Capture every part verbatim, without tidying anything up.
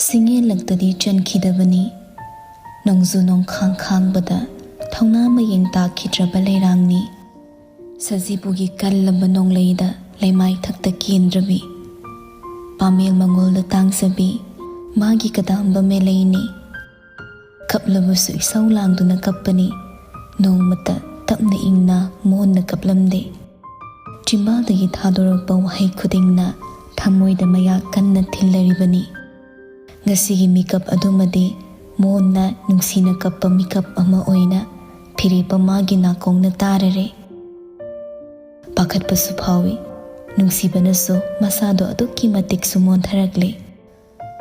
ꯁꯤꯡꯌꯦꯜꯂꯛꯇꯗꯤ ꯆꯟꯈꯤꯗꯕꯅꯤ꯫ ꯅꯣꯡꯖꯨ ꯅꯣꯡꯈꯥꯡ ꯈꯥꯡꯕꯗ ꯊꯧꯅꯥ ꯃꯌꯦꯡ ꯇꯥꯈꯤꯗ꯭ꯔꯕ ꯂꯩꯔꯥꯡꯅꯤ꯫ ꯁꯖꯤꯕꯨꯒꯤ ꯀꯜꯂꯕ ꯅꯣꯡꯂꯩꯗ ꯂꯩꯃꯥꯏꯊꯛꯇ ꯀꯦꯟꯗ꯭ꯔꯕꯤ꯫ ꯄꯥꯃꯦꯜ ꯃꯉꯣꯜꯗ ꯇꯥꯡꯖꯕꯤ ꯃꯥꯒꯤ ꯀꯗꯥꯝꯕ ꯃꯦꯂꯩꯅꯤ꯫ ꯀꯞꯂꯕꯁꯨ ꯏꯁꯧ ꯂꯥꯡꯗꯨꯅ ꯀꯞꯄꯅꯤ꯫ ꯅꯣꯡꯃꯇ ꯇꯞꯅ ꯏꯪꯅ ꯃꯣꯟꯅ ꯀꯞꯂꯝꯗꯦ꯫ ꯆꯤꯝꯕꯥꯜꯗꯒꯤ ꯊꯥꯗꯣꯔꯛꯄ ꯋꯥꯍꯩ ꯈꯨꯗꯤꯡꯅ ꯊꯃꯣꯏꯗ ꯃꯌꯥ ꯀꯟꯅ ꯊꯤꯜꯂꯔꯤꯕꯅꯤ꯫ ꯉꯁꯤꯒꯤ ꯃꯤꯀꯞ ꯑꯗꯨꯃꯗꯤ ꯃꯣꯟꯅ ꯅꯨꯡꯁꯤꯅ ꯀꯞꯄ ꯃꯤꯀꯞ ꯑꯃ ꯑꯣꯏꯅ ꯐꯤꯔꯦꯞꯄ ꯃꯥꯒꯤ ꯅꯥꯀꯣꯡꯅ ꯇꯥꯔꯔꯦ꯫ ꯄꯥꯈꯠꯄꯁꯨ ꯐꯥꯎꯏ꯫ ꯅꯨꯡꯁꯤꯕꯅꯁꯨ ꯃꯁꯥꯗꯣ ꯑꯗꯨꯛꯀꯤ ꯃꯇꯤꯛꯁꯨ ꯃꯣꯟꯊꯔꯛꯂꯦ꯫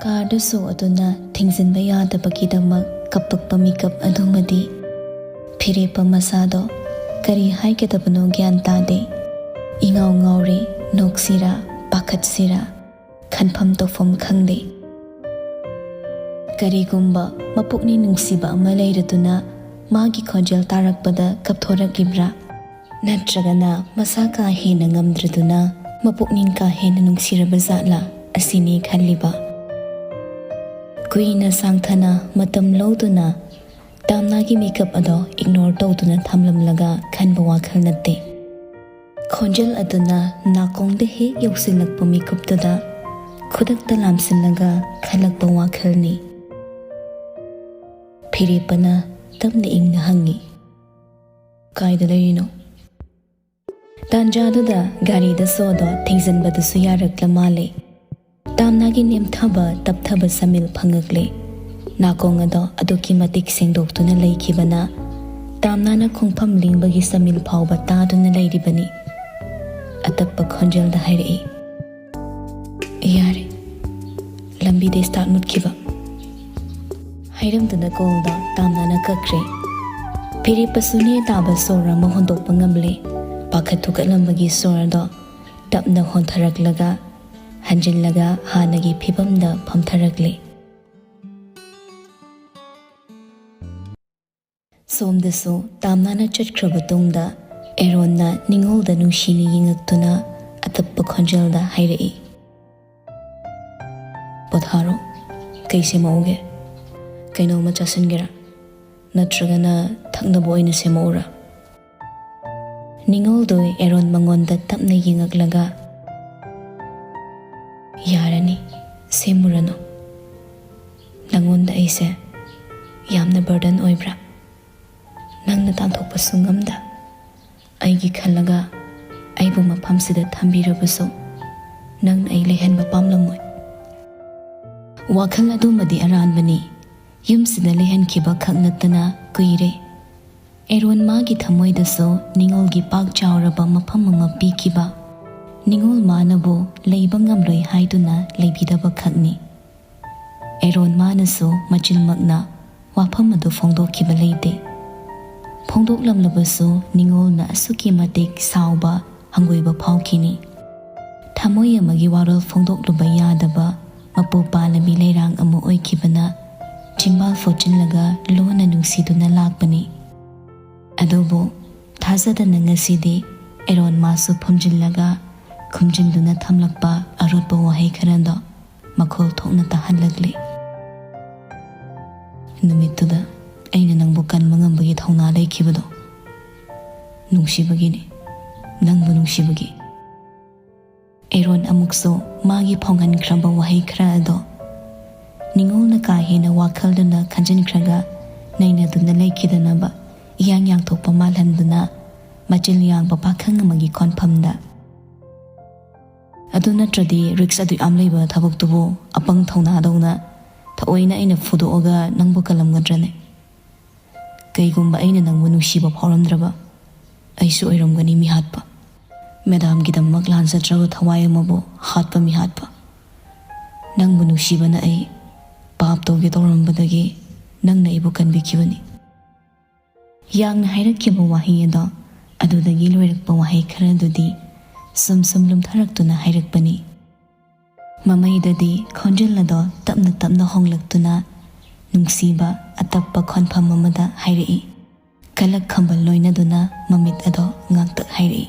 ꯀꯥꯔꯗ ꯁꯣ ꯑꯗꯨꯅ ꯊꯤꯡꯖꯤꯟꯕ ꯌꯥꯗꯕꯒꯤꯗꯃꯛ ꯀꯞꯄꯛꯄ ꯃꯤꯀꯞ ꯑꯗꯨꯃꯗꯤ ꯐꯤꯔꯦꯞꯄ ꯃꯁꯥꯗꯣ ꯀꯔꯤ ꯍꯥꯏꯒꯗꯕꯅꯣ ꯒ꯭ꯌꯥꯟ ꯇꯥꯗꯦ꯫ ꯏꯉꯥꯎ ꯉꯥꯎꯔꯦ, ꯅꯣꯛꯁꯤꯔꯥ, ꯄꯥꯈꯠꯁꯤꯔꯥ, ꯈꯟꯐꯝ ꯇꯧꯐꯝ ꯈꯪꯗꯦ꯫ ꯀꯔꯤꯒꯨꯝꯕ ꯃꯄꯨꯛꯅꯤꯡ ꯅꯨꯡꯁꯤꯕ ꯑꯃ ꯂꯩꯔꯗꯨꯅ ꯃꯥꯒꯤ ꯈꯣꯟꯖꯦꯜ ꯇꯥꯔꯛꯄꯗ ꯀꯞꯊꯣꯔꯛꯂꯤꯕ꯭ꯔꯥ? ꯅꯠꯇ꯭ꯔꯒꯅ ꯃꯁꯥ ꯀꯥ ꯍꯦꯟꯅ ꯉꯝꯗ꯭ꯔꯗꯨꯅ ꯃꯄꯨꯛꯅꯤꯡ ꯀꯥ ꯍꯦꯟꯅ ꯅꯨꯡꯁꯤꯔꯕ ꯖꯥꯠꯂꯥ ꯑꯁꯤꯅꯤ ꯈꯜꯂꯤꯕ꯫ ꯀꯨꯏꯅ ꯁꯥꯡꯊꯅ ꯃꯇꯝ ꯂꯧꯗꯨꯅ ꯇꯥꯝꯅꯥꯒꯤ ꯃꯤꯀꯞ ꯑꯗꯣ ꯏꯒꯅꯣꯔ ꯇꯧꯗꯨꯅ ꯊꯝꯂꯝꯂꯒ ꯈꯟꯕ ꯋꯥꯈꯜ ꯅꯠꯇꯦ꯫ ꯈꯣꯟꯖꯦꯜ ꯑꯗꯨꯅ ꯅꯥꯀꯣꯡꯗ ꯍꯦꯛ ꯌꯧꯁꯤꯜꯂꯛꯄ ꯃꯤꯀꯨꯞꯇꯨꯗ ꯈꯨꯗꯛꯇ ꯂꯥꯝꯁꯤꯜꯂꯒ ꯈꯜꯂꯛꯄ ꯋꯥꯈꯜꯅꯤ꯫ ꯐꯤꯔꯦꯞꯄꯅ ꯇꯞꯅ ꯏꯪꯅ ꯍꯪꯉꯤ, "ꯀꯥꯏꯗ ꯂꯩꯔꯤꯅꯣ?" ꯇꯥꯟꯖꯥꯗꯨꯗ ꯒꯥꯔꯤꯗ ꯁꯣꯗꯣ ꯊꯤꯡꯖꯤꯟꯕꯗꯨꯁꯨ ꯌꯥꯔꯛꯂ ꯃꯥꯜꯂꯦ꯫ ꯇꯥꯝꯅꯥꯒꯤ ꯅꯦꯝꯊꯕ ꯇꯞꯊꯕ ꯁꯃꯤꯜ ꯐꯪꯉꯛꯂꯦ꯫ ꯅꯥꯀꯣꯡ ꯑꯗꯣ ꯑꯗꯨꯛꯀꯤ ꯃꯇꯤꯛ ꯁꯦꯡꯗꯣꯛꯇꯨꯅ ꯂꯩꯈꯤꯕꯅ ꯇꯥꯝꯅꯥꯅ ꯈꯣꯡꯐꯝ ꯂꯤꯡꯕꯒꯤ ꯁꯃꯤꯜ ꯐꯥꯎꯕ ꯇꯥꯗꯨꯅ ꯂꯩꯔꯤꯕꯅꯤ꯫ ꯑꯇꯞꯄ ꯈꯣꯟꯖꯦꯜꯗ ꯍꯥꯏꯔꯛꯏ, "ꯌꯥꯔꯦ, ꯂꯝꯕꯤꯗ ꯁ꯭ꯇꯥꯔꯠ ꯃꯨꯠꯈꯤꯕ"꯫ ꯍꯥꯏꯔꯝꯗꯅ ꯀꯣꯜꯗꯣ ꯇꯥꯝꯅꯥꯅ ꯀꯛꯈ꯭ꯔꯦ꯫ ꯐꯤꯔꯦꯞꯄꯁꯨ ꯅꯦ ꯇꯥꯕ ꯁꯣꯔ ꯑꯃ ꯍꯣꯟꯗꯣꯛꯄ ꯉꯝꯂꯦ꯫ ꯄꯥꯈꯠ ꯊꯨꯀꯠꯂꯝꯕꯒꯤ ꯁꯣꯔꯗꯣ ꯇꯞꯅ ꯍꯣꯟꯊꯔꯛꯂꯒ ꯍꯟꯖꯤꯜꯂꯒ ꯍꯥꯟꯅꯒꯤ ꯐꯤꯕꯝꯗ ꯐꯝꯊꯔꯛꯂꯦ꯫ ꯁꯣꯝꯗꯁꯨ ꯇꯥꯝꯅꯥꯅ ꯆꯠꯈ꯭ꯔꯕ ꯇꯨꯡꯗ ꯑꯦꯔꯣꯟꯅ ꯅꯤꯡꯉꯣꯜꯗ ꯅꯨꯡꯁꯤꯅ ꯌꯦꯡꯉꯛꯇꯨꯅ ꯑꯇꯞꯄ ꯈꯣꯟꯖꯦꯜꯗ ꯍꯥꯏꯔꯛꯏ, "ꯄꯣꯊꯥꯔꯣ, ꯀꯩ ꯁꯦꯝꯃꯛꯎꯒꯦ? ꯀꯩꯅꯣꯝꯃ ꯆꯥꯁꯤꯟꯒꯦꯔꯥ? ꯅꯠꯇ꯭ꯔꯒꯅ ꯊꯛꯅꯕ ꯑꯣꯏꯅ ꯁꯦꯝꯃꯛꯎꯔꯥ? ꯅꯤꯉꯣꯜꯗꯣ ꯑꯦꯔꯣꯟ ꯃꯉꯣꯟꯗ ꯇꯞꯅ ꯌꯦꯡꯉꯛꯂꯒ, "ꯌꯥꯔꯅꯤ, ꯁꯦꯝꯃꯨꯔꯅꯨ꯫ ꯅꯪꯉꯣꯟꯗ ꯑꯩꯁꯦ ꯌꯥꯝꯅ ꯕꯔꯗꯟ ꯑꯣꯏꯕ꯭ꯔꯥ? ꯅꯪꯅ ꯇꯥꯟꯊꯣꯛꯄꯁꯨ ꯉꯝꯗ꯫ ꯑꯩꯒꯤ ꯈꯜꯂꯒ ꯑꯩꯕꯨ ꯃꯐꯝꯁꯤꯗ ꯊꯝꯕꯤꯔꯕꯁꯨ ꯅꯪꯅ ꯑꯩ ꯂꯩꯍꯟꯕ ꯄꯥꯝꯂꯝꯃꯣꯏ꯫ ꯋꯥꯈꯜ ꯑꯗꯨꯃꯗꯤ ꯑꯔꯥꯟꯕꯅꯤ꯫ ꯌꯨꯝꯁꯤꯗ ꯂꯩꯍꯟꯈꯤꯕ ꯈꯛ ꯅꯠꯇꯅ ꯀꯨꯏꯔꯦ꯫ ꯑꯦꯔꯣꯟ ꯃꯥꯒꯤ ꯊꯃꯣꯏꯗꯁꯨ ꯅꯤꯉꯣꯜꯒꯤ ꯄꯥꯛ ꯆꯥꯎꯔꯕ ꯃꯐꯝ ꯑꯃ ꯄꯤꯈꯤꯕ, ꯅꯤꯉꯣꯜ ꯃꯥꯅꯕꯨ ꯂꯩꯕ ꯉꯝꯂꯣꯏ ꯍꯥꯏꯗꯨꯅ ꯂꯩꯕꯤꯗꯕ ꯈꯛꯅꯤ꯫ ꯑꯦꯔꯣꯟ ꯃꯥꯅꯁꯨ ꯃꯆꯤꯟꯃꯛꯅ ꯋꯥꯐꯝ ꯑꯗꯨ ꯐꯣꯡꯗꯣꯛꯈꯤꯕ ꯂꯩꯇꯦ꯫ ꯐꯣꯡꯗꯣꯛꯂꯝꯂꯕꯁꯨ ꯅꯤꯉꯣꯜꯅ ꯑꯁꯨꯛꯀꯤ ꯃꯇꯤꯛ ꯁꯥꯎꯕ, ꯍꯪꯒꯣꯏꯕ ꯐꯥꯎꯈꯤꯅꯤ꯫ ꯊꯃꯣꯏ ꯑꯃꯒꯤ ꯋꯥꯔꯣꯜ ꯐꯣꯡꯗꯣꯛꯂꯨꯕ ꯌꯥꯗꯕ ꯃꯄꯨ ꯄꯥꯜꯂꯕꯤ ꯂꯩꯔꯥꯡ ꯑꯃ ꯑꯣꯏꯈꯤꯕꯅ ꯆꯤꯝꯕꯥꯜ ꯐꯣꯠꯆꯤꯜꯂꯒ ꯂꯣꯟꯅ ꯅꯨꯡꯁꯤꯗꯨꯅ ꯂꯥꯛꯄꯅꯤ꯫ ꯑꯗꯨꯕꯨ ꯊꯥꯖꯗꯅ ꯉꯁꯤꯗꯤ ꯑꯦꯔꯣꯟ ꯃꯥꯁꯨ ꯐꯨꯝꯖꯤꯜꯂꯒ ꯈꯨꯝꯖꯤꯟꯗꯨꯅ ꯊꯝꯂꯛꯄ ꯑꯔꯣꯠꯄ ꯋꯥꯍꯩ ꯈꯔꯗꯣ ꯃꯈꯣꯜ ꯊꯣꯛꯅ ꯇꯥꯍꯜꯂꯛꯂꯤ꯫ "ꯅꯨꯃꯤꯠꯇꯨꯗ ꯑꯩꯅ ꯅꯪꯕꯨ ꯀꯟꯕ ꯉꯝꯕꯒꯤ ꯊꯧꯅꯥ ꯂꯩꯈꯤꯕꯗꯣ ꯅꯨꯡꯁꯤꯕꯒꯤꯅꯤ, ꯅꯪꯕꯨ ꯅꯨꯡꯁꯤꯕꯒꯤ꯫" ꯑꯦꯔꯣꯟ ꯑꯃꯨꯛꯁꯨ ꯃꯥꯒꯤ ꯐꯥꯎꯍꯟꯈ꯭ꯔꯕ ꯋꯥꯍꯩ ꯈꯔ ꯑꯗꯣ ꯅꯤꯉꯣꯜꯅ ꯀꯥ ꯍꯦꯟꯅ ꯋꯥꯈꯜꯗꯨꯅ ꯈꯟꯖꯤꯟꯈ꯭ꯔꯒ ꯅꯩꯅꯗꯨꯅ ꯂꯩꯈꯤꯗꯅꯕ ꯏꯌꯥꯡ ꯌꯥꯡꯊꯣꯛꯄ ꯃꯥꯜꯍꯟꯗꯨꯅ ꯃꯆꯤꯜ ꯌꯥꯡꯕ ꯄꯥꯈꯪ ꯑꯃꯒꯤ ꯈꯣꯟꯐꯝꯗ, "ꯑꯗꯨ ꯅꯠꯇ꯭ꯔꯗꯤ ꯔꯤꯛꯁ ꯑꯗꯨ ꯌꯥꯝ ꯂꯩꯕ ꯊꯕꯛꯇꯨꯕꯨ ꯑꯄꯪ ꯊꯧꯅꯥꯗꯧꯅ ꯊꯑꯣꯏꯅ ꯑꯩꯅ ꯐꯨꯗꯣꯛꯑꯒ ꯅꯪꯕꯨ ꯀꯜꯂꯝꯒꯗ꯭ꯔꯅꯦ? ꯀꯩꯒꯨꯝꯕ ꯑꯩꯅ ꯅꯪꯕꯨ ꯅꯨꯡꯁꯤꯕ ꯐꯥꯎꯔꯝꯗ꯭ꯔꯕ, ꯑꯩꯁꯨ ꯑꯣꯏꯔꯝꯒꯅꯤ ꯃꯤꯍꯥꯠꯄ꯫ ꯃꯦꯗꯥꯝꯒꯤꯗꯃꯛ ꯂꯥꯟꯖꯗ꯭ꯔꯕ ꯊꯋꯥꯏ ꯑꯃꯕꯨ ꯍꯥꯠꯄ ꯃꯤꯍꯥꯠꯄ꯫ ꯅꯪꯕꯨ ꯅꯨꯡꯁꯤꯕꯅ ꯑꯩ ꯄꯥꯞ ꯇꯧꯒꯦ ꯇꯧꯔꯝꯕꯗꯒꯤ ꯅꯪꯅ ꯑꯩꯕꯨ ꯀꯟꯕꯤꯈꯤꯕꯅꯤ꯫" ꯌꯥꯡꯅ ꯍꯥꯏꯔꯛꯈꯤꯕ ꯋꯥꯍꯩ ꯑꯗꯣ ꯑꯗꯨꯗꯒꯤ ꯂꯣꯏꯔꯛꯄ ꯋꯥꯍꯩ ꯈꯔꯗꯨꯗꯤ ꯁꯨꯝ ꯁꯨꯝ ꯂꯨꯝꯊꯔꯛꯇꯨꯅ ꯍꯥꯏꯔꯛꯄꯅꯤ꯫ ꯃꯃꯩꯗꯗꯤ ꯈꯣꯟꯖꯦꯜ ꯑꯗꯣ ꯇꯞꯅ ꯇꯞꯅ ꯍꯣꯡꯂꯛꯇꯨꯅ ꯅꯨꯡꯁꯤꯕ ꯑꯇꯞꯄ ꯈꯣꯟꯐꯝ ꯑꯃꯗ ꯍꯥꯏꯔꯛꯏ꯫ ꯀꯂꯛ ꯈꯝꯕꯜ ꯂꯣꯏꯅꯗꯨꯅ ꯃꯃꯤꯠ ꯑꯗꯣ ꯉꯥꯡꯇꯛ ꯍꯥꯏꯔꯛꯏ꯫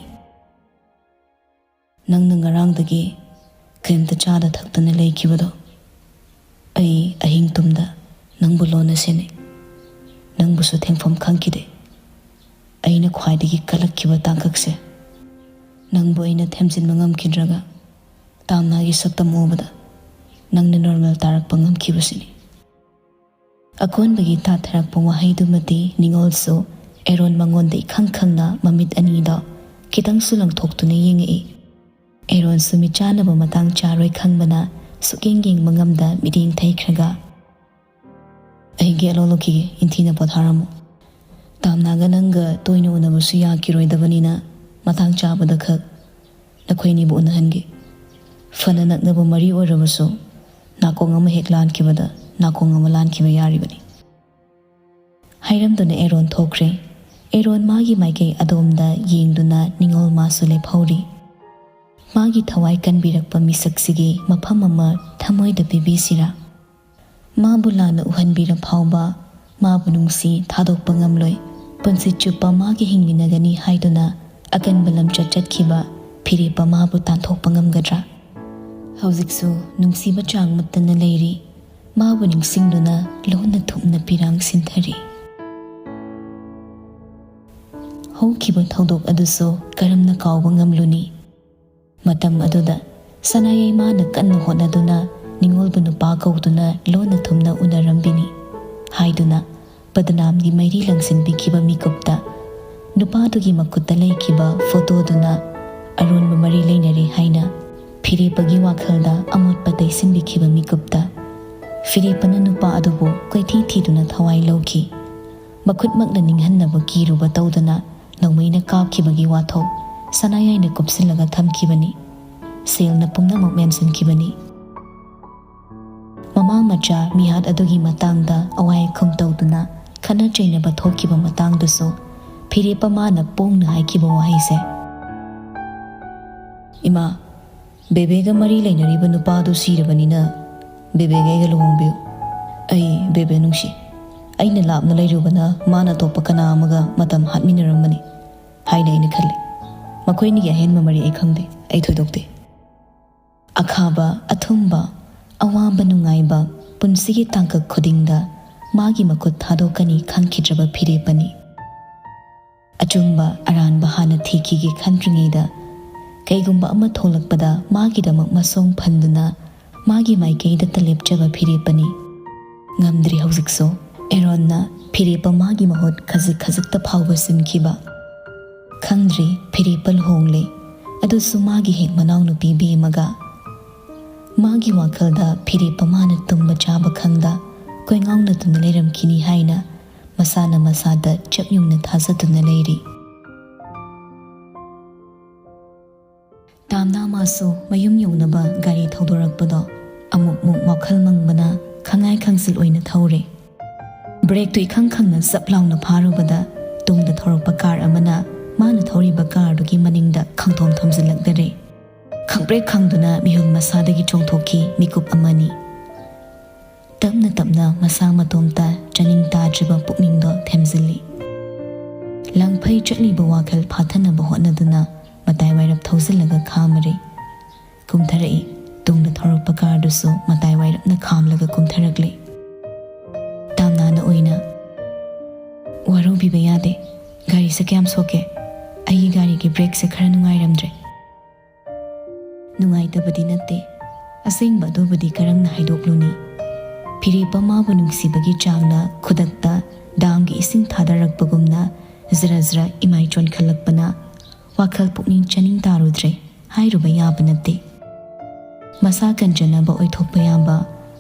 "ꯅꯪꯅ ꯉꯔꯥꯡꯗꯒꯤ ꯀꯔꯤꯝꯇ ꯆꯥꯗ ꯊꯛꯇꯅ ꯂꯩꯈꯤꯕꯗꯣ ꯑꯩ ꯑꯦꯔꯣꯟꯅ ꯁꯦꯟꯅꯩ꯫ ꯅꯪꯕꯨꯁꯨ ꯊꯦꯡꯐꯝ ꯈꯪꯈꯤꯗꯦ꯫ ꯑꯩꯅ ꯈ꯭ꯋꯥꯏꯗꯒꯤ ꯀꯜꯂꯛꯈꯤꯕ ꯇꯥꯡꯀꯛꯁꯦ꯫ ꯅꯪꯕꯨ ꯑꯩꯅ ꯊꯦꯝꯖꯤꯟꯕ ꯉꯝꯈꯤꯗ꯭ꯔꯒ, ꯇꯥꯝꯅꯥꯒꯤ ꯁꯛꯇꯝ ꯎꯕꯗ ꯅꯪꯅ ꯅꯣꯔꯃꯦꯜ ꯇꯥꯔꯛꯄ ꯉꯝꯈꯤꯕꯁꯤꯅꯤ꯫ ꯑꯀꯣꯟꯕꯒꯤ ꯊꯥꯊꯔꯛꯄ ꯋꯥꯍꯩꯗꯨꯃꯗꯤ ꯅꯤꯉꯣꯜꯁꯨ ꯑꯦꯔꯣꯟ ꯃꯉꯣꯟꯗ ꯏꯈꯪ ꯈꯪꯅ ꯃꯃꯤꯠ ꯑꯅꯤꯗꯣ ꯈꯤꯇꯪꯁꯨ ꯂꯪꯊꯣꯛꯇꯨꯅ ꯌꯦꯡꯉꯛꯏ꯫ ꯑꯦꯔꯣꯟꯁꯨ ꯃꯤꯠꯆꯥꯟꯅꯕ ꯃꯇꯥꯡ ꯆꯥꯔꯣꯏ ꯈꯪꯕꯅ ꯁꯨꯛꯌꯦꯡ ꯌꯦꯡꯕ ꯉꯝꯗ ꯃꯤꯠꯌꯦꯡ ꯊꯩꯈ꯭ꯔꯒ, "ꯑꯩ ꯒꯦꯠ ꯂꯣꯜꯂꯛꯈꯤꯒꯦ, ꯏꯟꯊꯤꯅ ꯄꯣꯊꯥꯔꯝꯃꯨ꯫ ꯇꯥꯝꯅꯥꯒ ꯅꯪꯒ ꯇꯣꯏꯅ ꯎꯅꯕꯁꯨ ꯌꯥꯈꯤꯔꯣꯏꯗꯕꯅꯤꯅ ꯃꯇꯥꯡ ꯆꯥꯕꯗ ꯈꯛ ꯅꯈꯣꯏ ꯑꯅꯤꯕꯨ ꯎꯅꯍꯟꯒꯦ꯫ ꯐꯅ ꯅꯛꯅꯕ ꯃꯔꯤ ꯑꯣꯏꯔꯕꯁꯨ ꯅꯥꯀꯣꯡ ꯑꯃ ꯍꯦꯛ ꯂꯥꯟꯈꯤꯕꯗ ꯅꯥꯀꯣꯡ ꯑꯃ ꯂꯥꯟꯈꯤꯕ ꯌꯥꯔꯤꯕꯅꯤ"꯫ ꯍꯥꯏꯔꯝꯗꯨꯅ ꯑꯦꯔꯣꯟ ꯊꯣꯛꯈ꯭ꯔꯦ꯫ ꯑꯦꯔꯣꯟ ꯃꯥꯒꯤ ꯃꯥꯏꯀꯩ ꯑꯗꯣꯝꯗ ꯌꯦꯡꯗꯨꯅ ꯅꯤꯉꯣꯜ ꯃꯥꯁꯨ ꯂꯦꯞꯍꯧꯔꯤ꯫ ꯃꯥꯒꯤ ꯊꯋꯥꯏ ꯀꯟꯕꯤꯔꯛꯄ ꯃꯤꯁꯛꯁꯤꯒꯤ ꯃꯐꯝ ꯑꯃ ꯊꯃꯣꯏꯗ ꯄꯤꯕꯤꯁꯤꯔꯥ? ꯃꯥꯕꯨ ꯂꯥꯟꯅ ꯎꯍꯟꯕꯤꯔ ꯐꯥꯎꯕ ꯃꯥꯕꯨ ꯅꯨꯡꯁꯤ ꯊꯥꯗꯣꯛꯄ ꯉꯝꯂꯣꯏ꯫ ꯄꯨꯟꯁꯤ ꯆꯨꯞꯄ ꯃꯥꯒꯤ ꯍꯤꯡꯃꯤꯟꯅꯒꯅꯤ ꯍꯥꯏꯗꯨꯅ ꯑꯀꯟꯕ ꯂꯝꯆꯠ ꯆꯠꯈꯤꯕ ꯐꯤꯔꯦꯞꯄ ꯃꯥꯕꯨ ꯇꯥꯟꯊꯣꯛꯄ ꯉꯝꯒꯗ꯭ꯔꯥ? ꯍꯧꯖꯤꯛꯁꯨ ꯅꯨꯡꯁꯤꯕ ꯆꯥꯡ ꯃꯨꯠꯇꯅ ꯂꯩꯔꯤ꯫ ꯃꯥꯕꯨ ꯅꯤꯡꯁꯤꯡꯗꯨꯅ ꯂꯣꯟꯅ ꯊꯨꯞꯅ ꯄꯤꯔꯥꯡ ꯁꯤꯟꯊꯔꯤ꯫ ꯍꯧꯈꯤꯕ ꯊꯧꯗꯣꯛ ꯑꯗꯨꯁꯨ ꯀꯔꯝꯅ ꯀꯥꯎꯕ ꯉꯝꯂꯨꯅꯤ? ꯃꯇꯝ ꯑꯗꯨꯗ ꯁꯅꯥꯌꯥꯏꯃꯅ ꯀꯟꯅ ꯍꯣꯠꯅꯗꯨꯅ ꯅꯤꯉꯣꯜꯕꯨ ꯅꯨꯄꯥ ꯀꯧꯗꯨꯅ ꯂꯣꯟꯅ ꯊꯨꯝꯅ ꯎꯅꯔꯝꯕꯤꯅꯤ ꯍꯥꯏꯗꯨꯅ ꯕꯗꯅꯥꯝꯒꯤ ꯃꯩꯔꯤ ꯂꯪꯁꯤꯟꯕꯤꯈꯤꯕ ꯃꯤꯀꯨꯞꯇ, ꯅꯨꯄꯥꯗꯨꯒꯤ ꯃꯈꯨꯠꯇ ꯂꯩꯈꯤꯕ ꯐꯣꯇꯣꯗꯨꯅ ꯑꯔꯣꯟꯕ ꯃꯔꯤ ꯂꯩꯅꯔꯦ ꯍꯥꯏꯅ ꯐꯤꯔꯦꯞꯄꯒꯤ ꯋꯥꯈꯜꯗ ꯑꯃꯣꯠꯄ ꯇꯩꯁꯤꯟꯕꯤꯈꯤꯕ ꯃꯤꯀꯨꯞꯇ, ꯐꯤꯔꯦꯞꯄꯅ ꯅꯨꯄꯥ ꯑꯗꯨꯕꯨ ꯀꯣꯏꯊꯤ ꯊꯤꯗꯨꯅ ꯊꯋꯥꯏ ꯂꯧꯈꯤ꯫ ꯃꯈꯨꯠꯃꯛꯅ ꯅꯤꯡꯍꯟꯅꯕ ꯀꯤꯔꯨꯕ ꯇꯧꯗꯅ ꯅꯣꯡꯃꯩꯅ ꯀꯥꯞꯈꯤꯕꯒꯤ ꯋꯥꯊꯣꯛ ꯁꯅꯥꯌꯥꯏꯅ ꯀꯨꯞꯁꯤꯜꯂꯒ ꯊꯝꯈꯤꯕꯅꯤ꯫ ꯁꯦꯜꯅ ꯄꯨꯝꯅꯃꯛ ꯃꯦꯟꯁꯤꯟꯈꯤꯕꯅꯤ꯫ ꯃꯃꯥ ꯃꯆꯥ ꯃꯤꯍꯥꯠ ꯑꯗꯨꯒꯤ ꯃꯇꯥꯡꯗ ꯑꯋꯥꯏ ꯑꯈꯨꯝ ꯇꯧꯗꯨꯅ ꯈꯠꯅ ꯆꯩꯅꯕ ꯊꯣꯛꯈꯤꯕ ꯃꯇꯥꯡꯗꯨꯁꯨ ꯐꯤꯔꯦꯞꯄ ꯃꯥꯅ ꯄꯣꯡꯅ ꯍꯥꯏꯈꯤꯕ ꯋꯥꯍꯩꯁꯦ, "ꯏꯃꯥ, ꯕꯦꯕꯦꯒ ꯃꯔꯤ ꯂꯩꯅꯔꯤꯕ ꯅꯨꯄꯥꯗꯨ ꯁꯤꯔꯕꯅꯤꯅ ꯕꯦꯕꯦꯒ ꯑꯩꯒ ꯂꯨꯍꯣꯡꯕꯤꯌꯨ꯫ ꯑꯩ ꯕꯦꯕꯦ ꯅꯨꯡꯁꯤ꯫ ꯑꯩꯅ ꯂꯥꯞꯅ ꯂꯩꯔꯨꯕꯅ ꯃꯥꯅ ꯑꯇꯣꯞꯄ ꯀꯅꯥ ꯑꯃꯒ ꯃꯇꯝ ꯍꯥꯠꯃꯤꯟꯅꯔꯝꯕꯅꯤ" ꯍꯥꯏꯅ ꯑꯩꯅ ꯈꯜꯂꯤ꯫ ꯃꯈꯣꯏꯅꯤꯒꯤ ꯑꯍꯦꯟꯕ ꯃꯔꯤ ꯑꯩ ꯈꯪꯗꯦ, ꯑꯩ ꯊꯣꯏꯗꯣꯛꯇꯦ꯫ ꯑꯈꯥꯕ, ꯑꯊꯨꯝꯕ, ꯑꯋꯥꯕ, ꯅꯨꯡꯉꯥꯏꯕ, ꯄꯨꯟꯁꯤꯒꯤ ꯇꯥꯡꯀꯛ ꯈꯨꯗꯤꯡꯗ ꯃꯥꯒꯤ ꯃꯈꯨꯠ ꯊꯥꯗꯣꯛꯀꯅꯤ ꯈꯪꯈꯤꯗ꯭ꯔꯕ ꯐꯤꯔꯦꯞꯄꯅꯤ꯫ ꯑꯆꯨꯝꯕ ꯑꯔꯥꯟꯕ ꯍꯥꯟꯅ ꯊꯤꯈꯤꯒꯦ ꯈꯟꯗ꯭ꯔꯤꯉꯩꯗ, ꯀꯩꯒꯨꯝꯕ ꯑꯃ ꯊꯣꯛꯂꯛꯄꯗ ꯃꯥꯒꯤꯗꯃꯛ ꯃꯁꯣꯡ ꯐꯟꯗꯨꯅ ꯃꯥꯒꯤ ꯃꯥꯏꯀꯩꯗꯇ ꯂꯦꯞꯆꯕ ꯐꯤꯔꯦꯞꯄꯅꯤ꯫ ꯉꯝꯗ꯭ꯔꯤ ꯍꯧꯖꯤꯛꯁꯨ꯫ ꯑꯦꯔꯣꯟꯅ ꯐꯤꯔꯦꯞꯄ ꯃꯥꯒꯤ ꯃꯍꯨꯠ ꯈꯖꯤꯛ ꯈꯖꯤꯛꯇ ꯐꯥꯎꯕ ꯁꯤꯟꯈꯤꯕ꯫ ꯈꯪꯗ꯭ꯔꯤ, ꯐꯤꯔꯦꯞꯄ ꯂꯨꯍꯣꯡꯂꯦ, ꯑꯗꯨꯁꯨ ꯃꯥꯒꯤ ꯍꯦꯛ ꯃꯅꯥꯎꯅꯨꯄꯤ ꯕꯦꯝꯃꯒ꯫ ꯃꯥꯒꯤ ꯋꯥꯈꯜꯗ ꯐꯤꯔꯦꯞꯄ ꯃꯥꯅ ꯇꯨꯝꯕ ꯆꯥꯕ ꯈꯪꯗ ꯀꯣꯏꯉꯥꯎꯅꯗꯨꯅ ꯂꯩꯔꯝꯈꯤꯅꯤ ꯍꯥꯏꯅ ꯃꯁꯥꯅ ꯃꯁꯥꯗ ꯆꯞ ꯌꯨꯡꯅ ꯊꯥꯖꯗꯨꯅ ꯂꯩꯔꯤ꯫ ꯇꯥꯝꯅꯥ ꯃꯥꯁꯨ ꯃꯌꯨꯝ ꯌꯧꯅꯕ ꯒꯥꯔꯤ ꯊꯧꯗꯣꯔꯛꯄꯗꯣ ꯑꯃꯨꯛ ꯃꯨꯛ ꯋꯥꯈꯜ ꯃꯪꯕꯅ ꯈꯪꯉꯥꯏ ꯈꯪꯁꯤꯜ ꯑꯣꯏꯅ ꯊꯧꯔꯦ꯫ ꯕ꯭ꯔꯦꯛꯇꯨ ꯏꯈꯪ ꯈꯪꯅ ꯆꯞ ꯂꯥꯎꯅ ꯐꯥꯔꯨꯕꯗ ꯇꯨꯡꯗ ꯊꯧꯔꯛꯄ ꯀꯥꯔ ꯑꯃꯅ ꯃꯥꯅ ꯊꯧꯔꯤꯕ ꯀꯥꯔꯗꯨꯒꯤ ꯃꯅꯤꯡꯗ ꯈꯪꯊꯣꯝ ꯊꯣꯝꯖꯤꯜꯂꯛꯇꯔꯦ꯫ ꯈꯪꯄ꯭ꯔꯦꯛ ꯈꯪꯗꯨꯅ ꯃꯤꯍꯨꯟ ꯃꯁꯥꯗꯒꯤ ꯆꯣꯡꯊꯣꯛꯈꯤ ꯃꯤꯀꯨꯞ ꯑꯃꯅꯤ꯫ ꯇꯞꯅ ꯇꯞꯅ ꯃꯁꯥ ꯃꯇꯣꯝꯇ ꯆꯥꯅꯤꯡ ꯇꯥꯗ꯭ꯔꯤꯕ ꯄꯨꯛꯅꯤꯡꯗꯣ ꯊꯦꯝꯖꯤꯜꯂꯤ꯫ ꯂꯪꯐꯩ ꯆꯠꯂꯤꯕ ꯋꯥꯈꯜ ꯐꯥꯊꯅꯕ ꯍꯣꯠꯅꯗꯨꯅ ꯃꯇꯥꯏ ꯋꯥꯏꯔꯞ ꯊꯧꯖꯤꯜꯂꯒ ꯈꯥꯝꯃꯔꯦ꯫ ꯀꯨꯝꯊꯔꯛꯏ꯫ ꯇꯨꯡꯗ ꯊꯧꯔꯛꯄ ꯀꯥꯔꯗꯨꯁꯨ ꯃꯇꯥꯏ ꯋꯥꯏꯔꯞꯅ ꯈꯥꯝꯂꯒ ꯀꯨꯝꯊꯔꯛꯂꯦ꯫ ꯇꯥꯝꯅꯥꯅ ꯑꯣꯏꯅ, "ꯋꯥꯔꯧꯕꯤꯕ ꯌꯥꯗꯦ꯫ ꯒꯥꯔꯤꯁꯦ ꯀꯌꯥꯝ ꯁꯣꯛꯀꯦ? ꯑꯩꯒꯤ ꯒꯥꯔꯤꯒꯤ ꯕ꯭ꯔꯦꯛꯁꯦ ꯈꯔ ꯅꯨꯡꯉꯥꯏꯔꯝꯗ꯭ꯔꯦ꯫" ꯅꯨꯡꯉꯥꯏꯇꯕꯗꯤ ꯅꯠꯇꯦ꯫ ꯑꯁꯦꯡꯕ ꯑꯗꯨꯕꯨꯗꯤ ꯀꯔꯝꯅ ꯍꯥꯏꯗꯣꯛꯂꯨꯅꯤ? ꯐꯤꯔꯦꯞꯄ ꯃꯥꯕꯨ ꯅꯨꯡꯁꯤꯕꯒꯤ ꯆꯥꯡꯅ ꯈꯨꯗꯛꯇ ꯗꯥꯝꯒꯤ ꯏꯁꯤꯡ ꯊꯥꯗꯔꯛꯄꯒꯨꯝꯅ ꯖꯔ ꯖꯔ ꯏꯃꯥꯏ ꯆꯣꯟꯈꯠꯂꯛꯄꯅ ꯋꯥꯈꯜ ꯄꯨꯛꯅꯤꯡ ꯆꯥꯅꯤꯡ ꯇꯥꯔꯨꯗ꯭ꯔꯦ ꯍꯥꯏꯔꯨꯕ ꯌꯥꯕ ꯅꯠꯇꯦ꯫ ꯃꯁꯥ ꯀꯟꯖꯅꯕ ꯑꯣꯏꯊꯣꯛꯄ ꯌꯥꯕ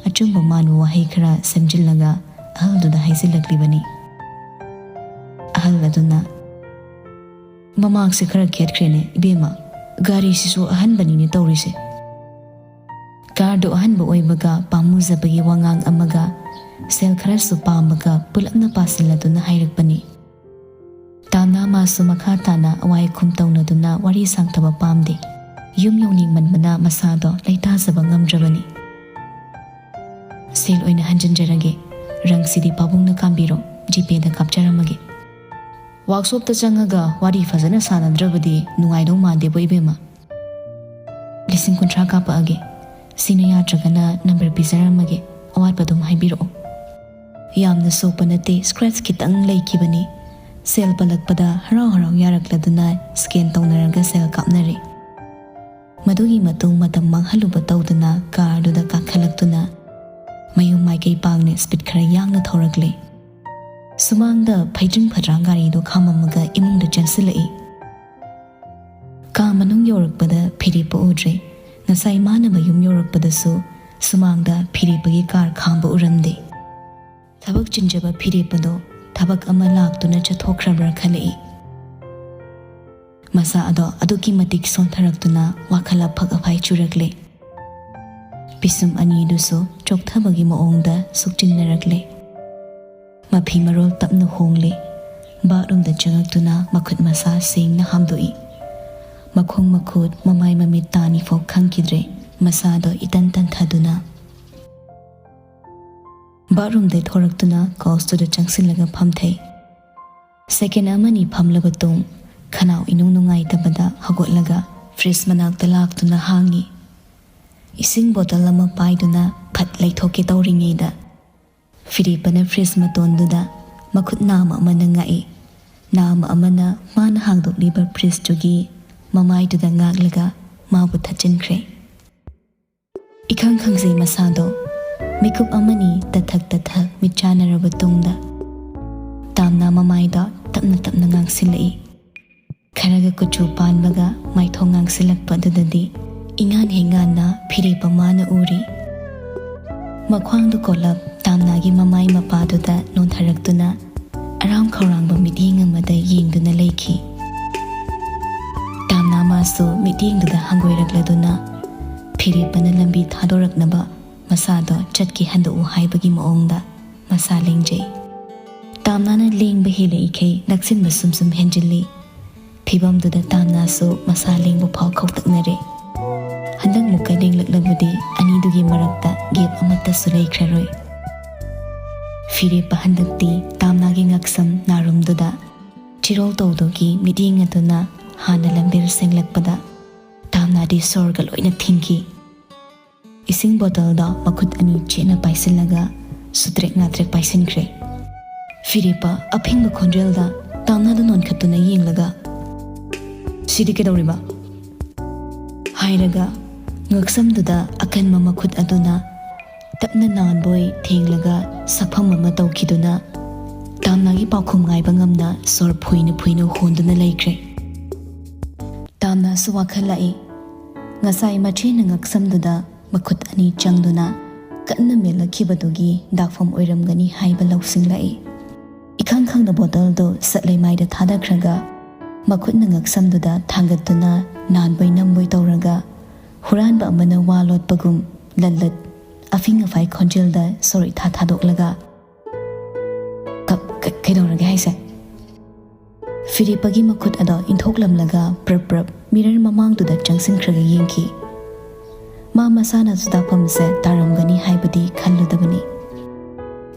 ꯑꯆꯨꯝꯕ ꯃꯥꯟꯕ ꯋꯥꯍꯩ ꯈꯔ ꯁꯦꯝꯖꯤꯜꯂꯒ ꯑꯍꯜꯗꯨꯗ ꯍꯥꯏꯖꯤꯜꯂꯛꯂꯤꯕꯅꯤ꯫ ꯑꯍꯜ ꯑꯗꯨꯅ, "ꯃꯃꯥꯡꯁꯦ ꯈꯔ ꯈꯦꯠꯈ꯭ꯔꯦꯅꯦ, ꯏꯕꯦꯝꯃ꯫ ꯒꯥꯔꯤꯁꯤꯁꯨ ꯑꯍꯟꯕꯅꯤꯅꯦ ꯇꯧꯔꯤꯁꯦ꯫" ꯀꯥꯔꯗꯨ ꯑꯍꯟꯕ ꯑꯣꯏꯕꯒ ꯄꯥꯝꯃꯨꯖꯕꯒꯤ ꯋꯥꯉꯥꯡ ꯑꯃꯒ ꯁꯦꯜ ꯈꯔꯁꯨ ꯄꯥꯝꯕꯒ ꯄꯨꯂꯞꯅ ꯄꯥꯁꯤꯜꯂꯗꯨꯅ ꯍꯥꯏꯔꯛꯄꯅꯤ꯫ ꯇꯥꯝꯅꯥ ꯃꯥꯁꯨ ꯃꯈꯥ ꯇꯥꯅ ꯑꯋꯥꯏ ꯑꯈꯨꯝ ꯇꯧꯅꯗꯨꯅ ꯋꯥꯔꯤ ꯁꯥꯡꯊꯕ ꯄꯥꯝꯗꯦ꯫ ꯌꯨꯝ ꯌꯧꯅꯤꯡꯃꯟꯕꯅ ꯃꯁꯥꯗꯣ ꯂꯩꯇꯥꯖꯕ ꯉꯝꯗ꯭ꯔꯕꯅꯤ꯫ "ꯁꯦꯜ ꯑꯣꯏꯅ ꯍꯟꯖꯤꯟꯖꯔꯒꯦ꯫ ꯔꯪꯁꯤꯗꯤ ꯄꯥꯕꯨꯡꯅ ꯀꯥꯝꯕꯤꯔꯣ, ꯖꯤꯄꯦꯗ ꯀꯥꯞꯆꯔꯝꯃꯒꯦ꯫" ꯋꯥꯛꯁꯣꯞꯇ ꯆꯪꯉꯒ ꯋꯥꯔꯤ ꯐꯖꯅ ꯁꯥꯟꯅꯗ꯭ꯔꯕꯗꯤ ꯅꯨꯡꯉꯥꯏꯗꯧ ꯃꯥꯟꯗꯦꯕꯣ, ꯏꯕꯦꯝꯃ꯫ "ꯂꯤꯁꯤꯡ ꯀꯨꯟꯊ꯭ꯔꯥ ꯀꯥꯞꯄꯛꯑꯒꯦ꯫ ꯁꯤꯅ ꯌꯥꯗ꯭ꯔꯒꯅ ꯅꯝꯕꯔ ꯄꯤꯖꯔꯝꯃꯒꯦ, ꯑꯋꯥꯠꯄ ꯑꯗꯨꯝ ꯍꯥꯏꯕꯤꯔꯛꯑꯣ꯫" "ꯌꯥꯝꯅ ꯁꯣꯛꯄ ꯅꯠꯇꯦ, scratch ꯈꯤꯇꯪ ꯂꯩꯈꯤꯕꯅꯤ"꯫ ꯁꯦꯜ ꯄꯜꯂꯛꯄꯗ ꯍꯔꯥꯎ ꯍꯔꯥꯎ ꯌꯥꯔꯛꯂꯗꯨꯅ scan ꯇꯧꯅꯔꯒ ꯁꯦꯜ ꯀꯥꯞꯅꯔꯦ꯫ ꯃꯗꯨꯒꯤ ꯃꯇꯨꯡ ꯃꯇꯝ ꯃꯥꯡꯍꯜꯂꯨꯕ ꯇꯧꯗꯅ car ꯗꯨꯗ ꯀꯥꯈꯠꯂꯛꯇꯨꯅ ꯃꯌꯨꯝ ꯃꯥꯏꯀꯩ ꯄꯥꯡꯅ speed ꯈꯔ ꯌꯥꯡꯅ ꯊꯧꯔꯛꯂꯦ꯫ ꯁꯨꯃꯥꯡꯗ ꯐꯩꯗ꯭ꯔꯤꯡ ꯐꯗ꯭ꯔꯥꯡ ꯒꯥꯔꯤꯗꯨ ꯈꯥꯝꯃꯝꯃꯒ ꯏꯃꯨꯡꯗ ꯆꯪꯁꯤꯜꯂꯛꯏ꯫ ꯀꯥ ꯃꯅꯨꯡ ꯌꯧꯔꯛꯄꯗ ꯐꯤꯔꯦꯞꯄ ꯎꯗ꯭ꯔꯦ꯫ ꯉꯁꯥꯏ ꯃꯥꯅ ꯃꯌꯨꯝ ꯌꯧꯔꯛꯄꯗꯁꯨ ꯁꯨꯃꯥꯡꯗ ꯐꯤꯔꯦꯞꯄꯒꯤ car ꯈꯥꯝꯕ ꯎꯔꯝꯗꯦ꯫ ꯊꯕꯛ ꯆꯤꯟꯖꯕ ꯐꯤꯔꯦꯞꯄꯗꯣ ꯊꯕꯛ ꯑꯃ ꯂꯥꯛꯇꯨꯅ ꯆꯠꯊꯣꯛꯈ꯭ꯔꯕ꯭ꯔꯥ ꯈꯜꯂꯛꯏ꯫ ꯃꯁꯥ ꯑꯗꯣ ꯑꯗꯨꯛꯀꯤ ꯃꯇꯤꯛ ꯁꯣꯟꯊꯔꯛꯇꯨꯅ ꯋꯥꯈꯜ ꯑꯐꯛ ꯑꯐꯥꯏ ꯆꯨꯔꯛꯂꯦ꯫ ꯄꯤꯁꯨꯝ ꯑꯅꯤꯗꯨꯁꯨ ꯆꯣꯛꯊꯕꯒꯤ ꯃꯑꯣꯡꯗ ꯁꯨꯛꯆꯤꯟꯅꯔꯛꯂꯦ꯫ ꯃꯐꯤ ꯃꯔꯣꯜ ꯇꯞꯅ ꯍꯣꯡꯂꯦ꯫ Bathroom ꯗ ꯆꯪꯉꯛꯇꯨꯅ ꯃꯈꯨꯠ ꯃꯁꯥ ꯁꯦꯡꯅ ꯍꯥꯝꯗꯣꯛꯏ꯫ ꯃꯈꯣꯡ ꯃꯈꯨꯠ, ꯃꯃꯥꯏ ꯃꯃꯤꯠ ꯇꯥꯅꯤꯐꯥꯎ ꯈꯪꯈꯤꯗ꯭ꯔꯦ꯫ ꯃꯁꯥꯗꯣ ꯏꯇꯟ ꯇꯟꯊꯗꯨꯅ Bathroom ꯗꯩ ꯊꯣꯔꯛꯇꯨꯅ couch ꯇꯨꯗ ꯆꯪꯁꯤꯜꯂꯒ ꯐꯝꯊꯩ꯫ Second ꯑꯃꯅꯤ ꯐꯝꯂꯕ ꯇꯨꯡ, ꯈꯅꯥꯎ ꯏꯅꯨꯡ ꯅꯨꯡꯉꯥꯏꯇꯕꯗ ꯍꯧꯒꯠꯂꯒ fridge ꯃꯅꯥꯛꯇ ꯂꯥꯛꯇꯨꯅ ꯍꯥꯡꯉꯤ꯫ ꯏꯁꯤꯡ bottle ꯑꯃ ꯄꯥꯏꯗꯨꯅ ꯐꯠ ꯂꯩꯊꯣꯛꯀꯦ ꯇꯧꯔꯤꯉꯩꯗ, ꯐꯤꯔꯦꯞꯄꯅ fridge ꯃꯇꯣꯟꯗꯨꯗ ꯃꯈꯨꯠ ꯅꯥꯝꯃ ꯑꯃꯅ ꯉꯥꯛꯏ, ꯅꯥꯝꯃ ꯑꯃꯅ ꯃꯥꯅ ꯍꯥꯡꯗꯣꯛꯂꯤꯕ fridge ꯇꯨꯒꯤ ꯃꯃꯥꯏꯗꯨꯗ ꯉꯥꯛꯂꯒ ꯃꯥꯕꯨ ꯊꯠꯆꯤꯟꯈ꯭ꯔꯦ꯫ ꯏꯈꯪ ꯈꯪꯖꯩ ꯃꯁꯥꯗꯣ꯫ ꯃꯤꯀꯨꯞ ꯑꯃꯅꯤ ꯇꯊꯛ ꯇꯊꯛ ꯃꯤꯠ ꯆꯥꯟꯅꯔꯕ ꯇꯨꯡꯗ, ꯇꯥꯝꯅꯥ ꯃꯃꯥꯏꯗ ꯇꯞꯅ ꯇꯞꯅ ꯉꯥꯡꯁꯤꯜꯂꯛꯏ꯫ ꯈꯔꯒ ꯀꯨꯆꯨ ꯄꯥꯟꯕꯒ ꯃꯥꯏꯊꯣꯡ ꯉꯥꯡꯁꯤꯜꯂꯛꯄ ꯑꯗꯨꯗꯗꯤ ꯏꯉꯥꯟ ꯍꯦꯛ ꯉꯥꯟꯅ ꯐꯤꯔꯦꯞꯄ ꯃꯥꯅ ꯎꯔꯤ꯫ ꯃꯈ꯭ꯋꯥꯡꯗꯨ ꯀꯣꯜꯂꯞ ꯇꯥꯝꯅꯥꯒꯤ ꯃꯃꯥꯏ ꯃꯄꯥꯗꯨꯗ ꯅꯣꯟꯊꯔꯛꯇꯨꯅ ꯑꯔꯥꯝ ꯈꯧꯔꯥꯡꯕ ꯃꯤꯠꯌꯦꯡ ꯑꯃꯗ ꯌꯦꯡꯗꯨꯅ ꯂꯩꯈꯤ꯫ ꯇꯥꯝꯅꯥ ꯃꯥꯁꯨ ꯃꯤꯠꯌꯦꯡꯗꯨꯗ ꯍꯪꯒꯣꯏꯔꯛꯂꯗꯨꯅ ꯐꯤꯔꯦꯞꯄꯅ ꯂꯝꯕꯤ ꯊꯥꯗꯣꯔꯛꯅꯕ ꯃꯁꯥꯗꯣ ꯆꯠꯀꯦ ꯍꯟꯗꯣꯛꯎ ꯍꯥꯏꯕꯒꯤ ꯃꯑꯣꯡꯗ ꯃꯁꯥ ꯂꯦꯡꯖꯩ꯫ ꯇꯥꯝꯅꯥꯅ ꯂꯦꯡꯕ ꯍꯦꯜꯂꯛꯏꯈꯩ ꯅꯛꯁꯤꯟꯕ ꯁꯨꯝ ꯁꯨꯝ ꯍꯦꯟꯖꯤꯜꯂꯤ꯫ ꯐꯤꯚꯝꯗꯨꯗ ꯇꯥꯝꯅꯥꯁꯨ ꯃꯁꯥ ꯂꯦꯡꯕ ꯐꯥꯎ ꯈꯧꯇꯛꯅꯔꯦ꯫ ꯍꯟꯗꯛꯃꯨꯛꯀ ꯂꯦꯡꯂꯛꯂꯕꯗꯤ ꯑꯅꯤꯗꯨꯒꯤ ꯃꯔꯛꯇ gap ꯑꯃꯠꯇꯁꯨ ꯂꯩꯈ꯭ꯔꯔꯣꯏ꯫ ꯐꯤꯔꯦꯞꯄ ꯍꯟꯗꯛꯇꯤ ꯇꯥꯝꯅꯥꯒꯤ ꯉꯛꯁꯝ ꯅꯥꯔꯨꯝꯗꯨꯗ ꯆꯤꯔꯣꯜ ꯇꯧꯗꯨꯒꯤ ꯃꯤꯠꯌꯦꯡ ꯑꯗꯨꯅ ꯍꯥꯟꯅ ꯂꯝꯕꯦꯜ ꯁꯦꯡꯂꯛꯄꯗ ꯇꯥꯝꯅꯥꯗꯤ ꯁꯣꯔꯒ ꯂꯣꯏꯅ ꯊꯤꯡꯈꯤ꯫ ꯏꯁꯤꯡ bottle ꯗꯣ ꯃꯈꯨꯠ ꯑꯅꯤ ꯆꯦꯠꯅ ꯄꯥꯏꯁꯤꯜꯂꯒ ꯁꯨꯇ꯭ꯔꯦꯛ ꯅꯥꯇ꯭ꯔꯦꯛ ꯄꯥꯏꯁꯤꯟꯈ꯭ꯔꯦ꯫ ꯐꯤꯔꯦꯞꯄ ꯑꯐꯤꯡꯕ ꯈꯣꯟꯖꯦꯜꯗ ꯇꯥꯝꯅꯥꯗ ꯅꯣꯟꯈꯠꯇꯨꯅ ꯌꯦꯡꯂꯒ, "ꯁꯤꯗꯤ ꯀꯩꯗꯧꯔꯤꯕ?" ꯍꯥꯏꯔꯒ ꯉꯛꯁꯝꯗꯨꯗ ꯑꯀꯟꯕ ꯃꯈꯨꯠ ꯑꯗꯨꯅ ꯇꯞꯅ ꯅꯥꯟꯕꯣꯏ ꯊꯦꯡꯂꯒ ꯁꯛꯐꯝ ꯑꯃ ꯇꯧꯈꯤꯗꯨꯅ ꯇꯥꯝꯅꯥꯒꯤ ꯄꯥꯎꯈꯨꯝ ꯉꯥꯏꯕ ꯉꯝꯅ ꯁꯣꯔ ꯐꯨꯏꯅ ꯐꯨꯏꯅ ꯍꯣꯟꯗꯨꯅ ꯂꯩꯈ꯭ꯔꯦ꯫ ꯇꯥꯝꯅꯥꯁꯨ ꯋꯥꯈꯜ ꯂꯥꯛꯏ꯫ ꯉꯁꯥꯏ ꯃꯆꯦꯅ ꯉꯛꯁꯝꯗꯨꯗ ꯃꯈꯨꯠ ꯑꯅꯤ ꯆꯪꯗꯨꯅ ꯀꯟꯅ ꯃꯦꯠꯂꯛꯈꯤꯕꯗꯨꯒꯤ ꯗꯥꯛꯐꯝ ꯑꯣꯏꯔꯝꯒꯅꯤ ꯍꯥꯏꯕ ꯂꯧꯁꯤꯡꯂꯛꯏ꯫ ꯏꯈꯪ ꯈꯪꯅ ꯕꯣꯇꯜꯗꯨ ꯁꯠ ꯂꯩꯃꯥꯏꯗ ꯊꯥꯗꯈ꯭ꯔꯒ ꯃꯈꯨꯠꯅ ꯉꯛꯁꯝꯗꯨꯗ ꯊꯥꯡꯒꯠꯇꯨꯅ ꯅꯥꯟꯕꯣꯏ ꯅꯝꯕꯣꯏ ꯇꯧꯔꯒ ꯍꯨꯔꯥꯟꯕ ꯑꯃꯅ ꯋꯥ ꯂꯣꯠꯄꯒꯨꯝ ꯂꯜꯂꯠ ꯑꯐꯤꯡ ꯑꯐꯥꯏ ꯈꯣꯟꯖꯦꯜꯗ ꯁꯣꯔ ꯏꯊꯥ ꯊꯥꯗꯣꯛꯂꯒ, "ꯀ-, ꯀ-, ꯀꯩꯗꯧꯔꯒꯦ ꯍꯥꯏꯁꯦ?" ꯐꯤꯔꯦꯞꯄꯒꯤ ꯃꯈꯨꯠ ꯑꯗꯣ ꯏꯟꯊꯣꯛꯂꯝꯂꯒ ꯄ꯭ꯔꯞ ꯄ꯭ꯔꯞ ꯃꯤꯔꯔ ꯃꯃꯥꯡꯗꯨꯗ ꯆꯪꯁꯤꯟꯈ꯭ꯔꯒ ꯌꯦꯡꯈꯤ꯫ ꯃꯥ ꯃꯁꯥꯅꯁꯨ ꯗꯥꯛꯐꯝꯁꯦ ꯇꯥꯔꯝꯒꯅꯤ ꯍꯥꯏꯕꯗꯤ ꯈꯜꯂꯨꯗꯕꯅꯤ꯫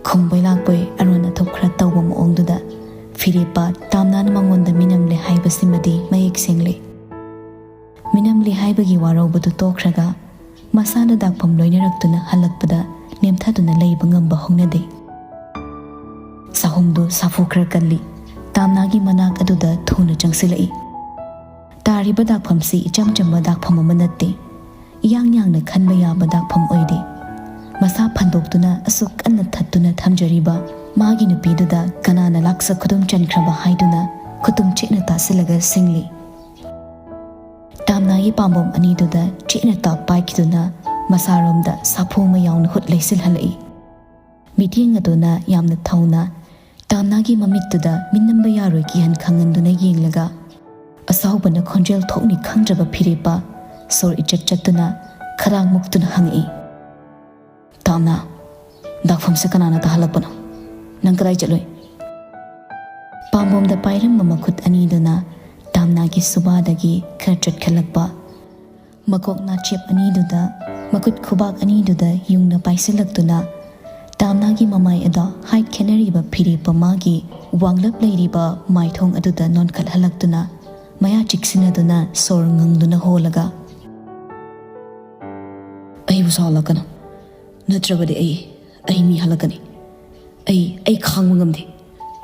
ꯈꯨꯝꯕꯣꯏ ꯂꯥꯛꯄꯣꯏ ꯑꯔꯣꯟ ꯑꯊꯨꯞ ꯈꯔ ꯇꯧꯕ ꯃꯑꯣꯡꯗꯨꯗ ꯐꯤꯔꯦꯞꯄ ꯇꯥꯝꯅꯥꯅ ꯃꯉꯣꯟꯗ ꯃꯤꯅꯝꯂꯦ ꯍꯥꯏꯕꯁꯤꯃꯗꯤ ꯃꯌꯦꯛ ꯁꯦꯡꯂꯦ꯫ ꯃꯤꯅꯝꯂꯦ ꯍꯥꯏꯕꯒꯤ ꯋꯥꯔꯧꯕꯗꯨ ꯇꯣꯛꯈ꯭ꯔꯒ ꯃꯁꯥꯅ ꯗꯥꯛꯐꯝ ꯂꯣꯏꯅꯔꯛꯇꯨꯅ ꯍꯜꯂꯛꯄꯗ ꯅꯦꯝꯊꯗꯨꯅ ꯂꯩꯕ ꯉꯝꯕ ꯍꯧꯅꯗꯦ꯫ ꯁꯥꯍꯨꯝꯗꯨ ꯁꯥꯐꯨ ꯈꯔ ꯀꯜꯂꯤ꯫ ꯇꯥꯝꯅꯥꯒꯤ ꯃꯅꯥꯛ ꯑꯗꯨꯗ ꯊꯨꯅ ꯆꯪꯁꯤꯜꯂꯛꯏ꯫ ꯇꯥꯔꯤꯕ ꯗꯥꯛꯐꯝꯁꯤ ꯏꯆꯝ ꯆꯝꯕ ꯗꯥꯛꯐꯝ ꯑꯃ ꯅꯠꯇꯦ꯫ ꯏꯌꯥꯡ ꯌꯥꯡꯅ ꯈꯟꯕ ꯌꯥꯕ ꯗꯥꯛꯐꯝ ꯑꯣꯏꯗꯦ꯫ ꯃꯁꯥ ꯐꯟꯗꯣꯛꯇꯨꯅ ꯑꯁꯨꯛ ꯀꯟꯅ ꯊꯠꯇꯨꯅ ꯊꯝꯖꯔꯤꯕ ꯃꯥꯒꯤ ꯅꯨꯄꯤꯗꯨꯗ ꯀꯅꯥꯅ ꯂꯥꯛꯆ ꯈꯨꯗꯨꯝ ꯆꯟꯈ꯭ꯔꯕ ꯍꯥꯏꯗꯨꯅ ꯈꯨꯇꯨꯝ ꯆꯦꯠꯅ ꯇꯥꯁꯤꯜꯂꯒ ꯁꯤꯡꯂꯤ꯫ ꯇꯥꯝꯅꯥꯒꯤ ꯄꯥꯝꯕꯣꯝ ꯑꯅꯤꯗꯨꯗ ꯆꯦꯠꯅ ꯇꯥꯞ ꯄꯥꯏꯈꯤꯗꯨꯅ ꯃꯁꯥꯔꯣꯝꯗ ꯁꯥꯐꯨ ꯑꯃ ꯌꯥꯎꯅ ꯍꯨꯠ ꯂꯩꯁꯤꯜꯍꯜꯂꯛꯏ꯫ ꯃꯤꯠꯌꯦꯡ ꯑꯗꯨꯅ ꯌꯥꯝꯅ ꯊꯧꯅ ꯇꯥꯝꯅꯥꯒꯤ ꯃꯃꯤꯠꯇꯨꯗ ꯃꯤꯅꯝꯕ ꯌꯥꯔꯣꯏ ꯀꯤꯍꯟ ꯈꯪꯍꯟꯗꯨꯅ ꯌꯦꯡꯂꯒ, ꯑꯁꯥꯎꯕꯅ ꯈꯣꯟꯖꯦꯜ ꯊꯣꯛꯅꯤ ꯈꯪꯗ꯭ꯔꯕ ꯐꯤꯔꯦꯞꯄ ꯁꯣꯔ ꯏꯆꯠ ꯆꯠꯇꯨꯅ ꯈꯗꯥꯡ ꯃꯨꯛꯇꯨꯅ ꯍꯪꯉꯛꯏ, "ꯇꯥꯝꯅꯥ, ꯗꯥꯛꯐꯝꯁꯦ ꯀꯅꯥꯅ ꯇꯥꯍꯜꯂꯛꯄꯅꯣ? ꯅꯪ ꯀꯗꯥꯏ ꯆꯠꯂꯨꯏ?" ꯄꯥꯝꯕꯣꯝꯗ ꯄꯥꯏꯔꯝꯕ ꯃꯈꯨꯠ ꯑꯅꯤꯗꯨꯅ ꯇꯥꯝꯅꯥꯒꯤ ꯁꯨꯕꯥꯗꯒꯤ ꯈꯔ ꯆꯠꯈꯠꯂꯛꯄ ꯃꯀꯣꯛ ꯅꯥꯆꯦꯞ ꯑꯅꯤꯗꯨꯗ, ꯃꯈꯨꯠ ꯈꯨꯕꯥꯛ ꯑꯅꯤꯗꯨꯗ ꯌꯨꯡꯅ ꯄꯥꯏꯁꯤꯜꯂꯛꯇꯨꯅ ꯇꯥꯝꯅꯥꯒꯤ ꯃꯃꯥꯏ ꯑꯗꯣ ꯍꯥꯏꯠ ꯈꯦꯠꯅꯔꯤꯕ ꯐꯤꯔꯦꯞꯄ ꯃꯥꯒꯤ ꯋꯥꯡꯂꯞ ꯂꯩꯔꯤꯕ ꯃꯥꯏꯊꯣꯡ ꯑꯗꯨꯗ ꯅꯣꯟꯈꯠꯍꯜꯂꯛꯇꯨꯅ ꯃꯌꯥ ꯆꯤꯛꯁꯤꯟꯅꯗꯨꯅ ꯁꯣꯔ ꯉꯪꯗꯨꯅ ꯍꯣꯜꯂꯒ, "ꯑꯩꯕꯨ ꯁꯥꯎꯍꯜꯂꯛꯀꯅꯨ, ꯅꯠꯇ꯭ꯔꯕꯗꯤ ꯑꯩ "ꯑꯩ ꯃꯤ ꯍꯜꯂꯛꯀꯅꯤ꯫ ꯑꯩ ꯑꯩ ꯈꯥꯡꯕ ꯉꯝꯗꯦ꯫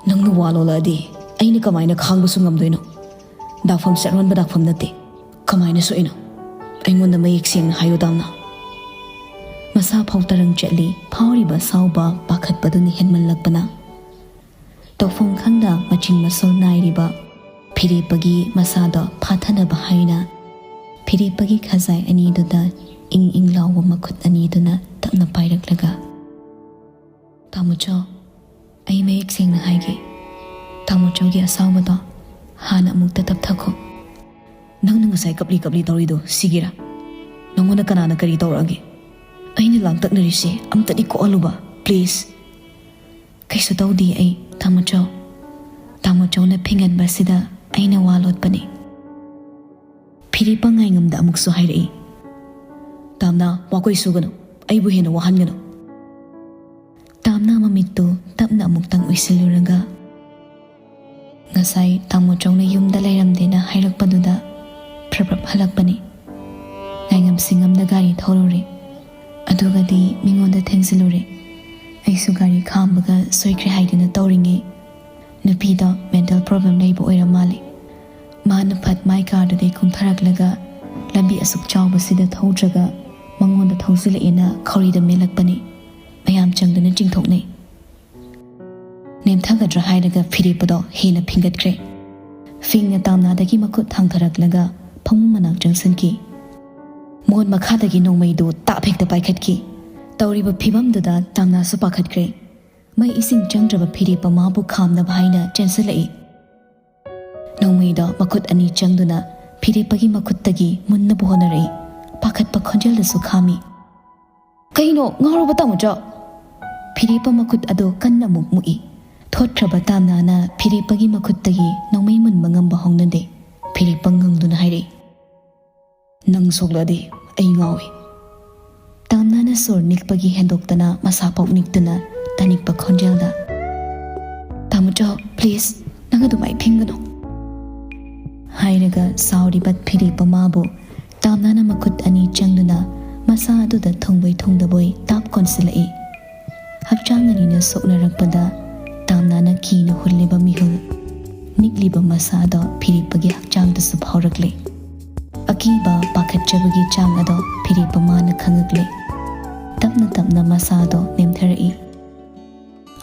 ꯅꯪꯅ ꯋꯥ ꯂꯣꯜꯂꯛꯑꯗꯤ ꯑꯩꯅ ꯀꯃꯥꯏꯅ ꯈꯥꯡꯕꯁꯨ ꯉꯝꯗꯣꯏꯅꯣ? ꯗꯥꯛꯐꯝꯁꯦ ꯑꯔꯣꯟꯕ ꯗꯥꯛꯐꯝ ꯅꯠꯇꯦ꯫ ꯀꯃꯥꯏꯅ ꯁꯣꯛꯏꯅꯣ? ꯑꯩꯉꯣꯟꯗ ꯃꯌꯦꯛ ꯁꯦꯡꯅ ꯍꯥꯏꯌꯨ, ꯗꯥꯝꯅꯥ꯫" ꯃꯁꯥ ꯐꯥꯎ ꯇꯔꯪ ꯆꯠꯂꯤ꯫ ꯐꯥꯎꯔꯤꯕ ꯑꯁꯥꯎꯕ ꯄꯥꯈꯠꯄꯗꯨꯅ ꯍꯦꯟꯃꯜꯂꯛꯄꯅ꯫ ꯇꯧꯐꯝ ꯈꯪꯗ ꯃꯆꯤꯡ ꯃꯁꯨꯜ ꯅꯥꯏꯔꯤꯕ ꯐꯤꯔꯦꯞꯄꯒꯤ ꯃꯁꯥꯗꯣ ꯐꯥꯊꯅꯕ ꯍꯥꯏꯅ ꯐꯤꯔꯦꯞꯄꯒꯤ ꯈꯖꯥꯏ ꯑꯅꯤꯗꯨꯗ ꯏꯪ ꯏꯪ ꯂꯥꯎꯕ ꯃꯈꯨꯠ ꯑꯅꯤꯗꯨꯅ ꯇꯞꯅ ꯄꯥꯏꯔꯛꯂꯒ, "ꯇꯥꯃꯣꯆꯧ, ꯑꯩ ꯃꯌꯦꯛ ꯁꯦꯡꯅ ꯍꯥꯏꯒꯦ꯫ ꯇꯥꯃꯣꯆꯧꯒꯤ ꯑꯁꯥꯎꯕꯗꯣ ꯍꯥꯟꯅ ꯑꯃꯨꯛꯇ ꯇꯞꯊꯈꯣ꯫" "ꯅꯪꯅ ꯉꯁꯥꯏ ꯀꯞꯂꯤ ꯀꯞꯂꯤ ꯇꯧꯔꯤꯗꯣ ꯁꯤꯒꯤꯔꯥ? ꯅꯪꯉꯣꯟꯗ ꯀꯅꯥꯅ ꯀꯔꯤ ꯇꯧꯔꯛꯑꯒꯦ? ꯑꯩꯅ ꯂꯥꯡꯇꯛꯅꯔꯤꯁꯦ ꯑꯝꯇꯗꯤ ꯀꯣꯛꯍꯜꯂꯨꯕ, please꯫" "ꯀꯩꯁꯨ ꯇꯧꯗꯦ ꯑꯩ, ꯇꯥꯃꯣꯆꯧ꯫ ꯇꯥꯃꯣꯆꯧꯅ ꯐꯤꯡꯒꯟꯕꯁꯤꯗ ꯑꯩꯅ ꯋꯥ ꯂꯣꯠꯄꯅꯤ꯫" ꯐꯤꯔꯦꯞꯄ ꯉꯥꯏꯉꯝꯗ ꯑꯃꯨꯛꯁꯨ ꯍꯥꯏꯔꯛꯏ, "ꯇꯥꯝꯅꯥ, ꯋꯥꯀꯣꯏ ꯁꯨꯒꯅꯨ, ꯑꯩꯕꯨ ꯍꯦꯟꯅ ꯋꯥꯍꯟꯒꯅꯨ꯫" ꯇꯥꯝꯅꯥ ꯃꯃꯤꯠꯇꯨ ꯇꯞꯅ ꯑꯃꯨꯛꯇꯪ ꯎꯏꯁꯤꯜꯂꯨꯔꯒ, "ꯉꯁꯥꯏ ꯇꯥꯃꯣꯆꯧꯅ ꯌꯨꯝꯗ ꯂꯩꯔꯝꯗꯦꯅ ꯍꯥꯏꯔꯛꯄꯗꯨꯗ ꯄ꯭ꯔꯞ ꯄ꯭ꯔꯞ ꯍꯜꯂꯛꯄꯅꯤ꯫ ꯉꯥꯏꯉꯝ ꯁꯤꯡꯉꯝꯗ ꯒꯥꯔꯤ ꯊꯧꯔꯨꯔꯦ꯫ ꯑꯗꯨꯒꯗꯤ ꯃꯤꯉꯣꯟꯗ ꯊꯦꯡꯖꯤꯜꯂꯨꯔꯦ꯫ ꯑꯩꯁꯨ ꯒꯥꯔꯤ ꯈꯥꯝꯕꯒ ꯁꯣꯏꯈ꯭ꯔꯦ ꯍꯥꯏꯗꯨꯅ ꯇꯧꯔꯤꯉꯩ, ꯅꯨꯄꯤꯗꯣ mental problem ꯂꯩꯕ ꯑꯣꯏꯔ ꯃꯥꯜꯂꯦ꯫ ꯃꯥꯅ ꯐꯠ ꯃꯥꯏ ꯀꯥꯔꯗꯨꯗꯩ ꯀꯨꯝꯊꯔꯛꯂꯒ ꯂꯝꯕꯤ ꯑꯁꯨꯛ ꯆꯥꯎꯕꯁꯤꯗ ꯊꯧꯗ꯭ꯔꯒ ꯃꯉꯣꯟꯗ ꯊꯧꯖꯤꯜꯂꯛꯑꯦꯅ ꯈꯧꯔꯤꯗ ꯃꯦꯜꯂꯛꯄꯅꯤ꯫ ꯃꯌꯥꯝ ꯆꯪꯗꯨꯅ ꯆꯤꯡꯊꯣꯛꯅꯩ꯫" ꯅꯦꯝꯊꯒꯗ꯭ꯔꯥ ꯍꯥꯏꯔꯒ ꯐꯤꯔꯦꯞꯄꯗꯣ ꯍꯦꯟꯅ ꯐꯤꯡꯒꯠꯈ꯭ꯔꯦ꯫ ꯐꯤꯡꯅ ꯇꯥꯝꯅꯥꯗꯒꯤ ꯃꯈꯨꯠ ꯊꯥꯡꯊꯔꯛꯂꯒ ꯐꯃꯨꯡ ꯃꯅꯥꯛ ꯆꯪꯁꯤꯟꯈꯤ꯫ ꯃꯣꯟ ꯃꯈꯥꯗꯒꯤ ꯅꯣꯡꯃꯩꯗꯨ ꯇꯥꯞ ꯍꯦꯛꯇ ꯄꯥꯏꯈꯠꯈꯤ꯫ ꯇꯧꯔꯤꯕ ꯐꯤꯕꯝꯗꯨꯗ ꯇꯥꯝꯅꯥꯁꯨ ꯄꯥꯈꯠꯈ꯭ꯔꯦ꯫ ꯃꯩ ꯏꯁꯤꯡ ꯆꯪꯗ꯭ꯔꯕ ꯐꯤꯔꯦꯞꯄ ꯃꯥꯕꯨ ꯈꯥꯝꯅꯕ ꯍꯥꯏꯅ ꯆꯦꯟꯁꯤꯜꯂꯛꯏ꯫ ꯅꯣꯡꯃꯩꯗꯣ ꯃꯈꯨꯠ ꯑꯅꯤ ꯆꯪꯗꯨꯅ ꯐꯤꯔꯦꯞꯄꯒꯤ ꯃꯈꯨꯠꯇꯒꯤ ꯃꯨꯟꯅꯕ ꯍꯣꯠꯅꯔꯛꯏ꯫ ꯄꯥꯈꯠꯄ ꯈꯣꯟꯖꯦꯜꯗꯁꯨ ꯈꯥꯝꯃꯤ꯫ "ꯀꯩꯅꯣ, ꯉꯥꯎꯔꯕ ꯇꯥꯃꯣꯆꯧ?" ꯐꯤꯔꯦꯞꯄ ꯃꯈꯨꯠ ꯑꯗꯨ ꯀꯟꯅ ꯑꯃꯨꯛ ꯃꯨꯛꯏ꯫ ꯊꯣꯠꯈ꯭ꯔꯕ ꯇꯥꯝꯅꯥꯅ ꯐꯤꯔꯦꯞꯄꯒꯤ ꯃꯈꯨꯠꯇꯒꯤ ꯅꯣꯡꯃꯩ ꯃꯨꯟꯕ ꯉꯝꯕ ꯍꯧꯅꯗꯦ꯫ ꯐꯤꯔꯦꯞꯄ ꯉꯪꯗꯨꯅ ꯍꯥꯏꯔꯛꯏ, "ꯅꯪ ꯁꯣꯛꯂꯛꯑꯗꯤ ꯑꯩ ꯉꯥꯎꯏ꯫" ꯇꯥꯝꯅꯥꯅ ꯁꯣꯔ ꯅꯤꯛꯄꯒꯤ ꯍꯦꯟꯗꯣꯛꯇꯅ ꯃꯁꯥ ꯄꯣꯛ ꯅꯤꯛꯇꯨꯅ ꯇꯥꯅꯤꯡꯄ ꯈꯣꯟꯖꯦꯜꯗ, "ꯇꯥꯃꯣꯆꯧ, please, ꯅꯪ ꯑꯗꯨꯃꯥꯏ ꯐꯤꯡꯒꯅꯨ," ꯍꯥꯏꯔꯒ ꯁꯥꯎꯔꯤꯕ ꯐꯤꯔꯦꯞꯄ ꯃꯥꯕꯨ ꯇꯥꯝꯅꯥꯅ ꯃꯈꯨꯠ ꯑꯅꯤ ꯆꯪꯗꯨꯅ ꯃꯁꯥ ꯑꯗꯨꯗ ꯊꯨꯡꯕꯣꯏ ꯊꯨꯡꯗꯕꯣꯏ ꯇꯥꯞ ꯀꯣꯟꯁꯤꯜꯂꯛꯏ꯫ ꯍꯛꯆꯥꯡ ꯑꯅꯤꯅ ꯁꯣꯛꯅꯔꯛꯄꯗ ꯇꯥꯝꯅꯥꯅ ꯀꯤꯅ ꯍꯨꯜꯂꯤꯕ ꯃꯤꯍꯨꯜ, ꯅꯤꯛꯂꯤꯕ ꯃꯁꯥꯗꯣ ꯐꯤꯔꯦꯞꯄꯒꯤ ꯍꯛꯆꯥꯡꯗꯁꯨ ꯐꯥꯎꯔꯛꯂꯦ꯫ ꯑꯀꯤꯕ, ꯄꯥꯈꯠꯆꯕꯒꯤ ꯆꯥꯡ ꯑꯗꯣ ꯐꯤꯔꯦꯞꯄ ꯃꯥꯅ ꯈꯪꯉꯛꯂꯦ꯫ ꯇꯞꯅ ꯇꯞꯅ ꯃꯁꯥꯗꯣ ꯅꯦꯝꯊꯔꯛꯏ꯫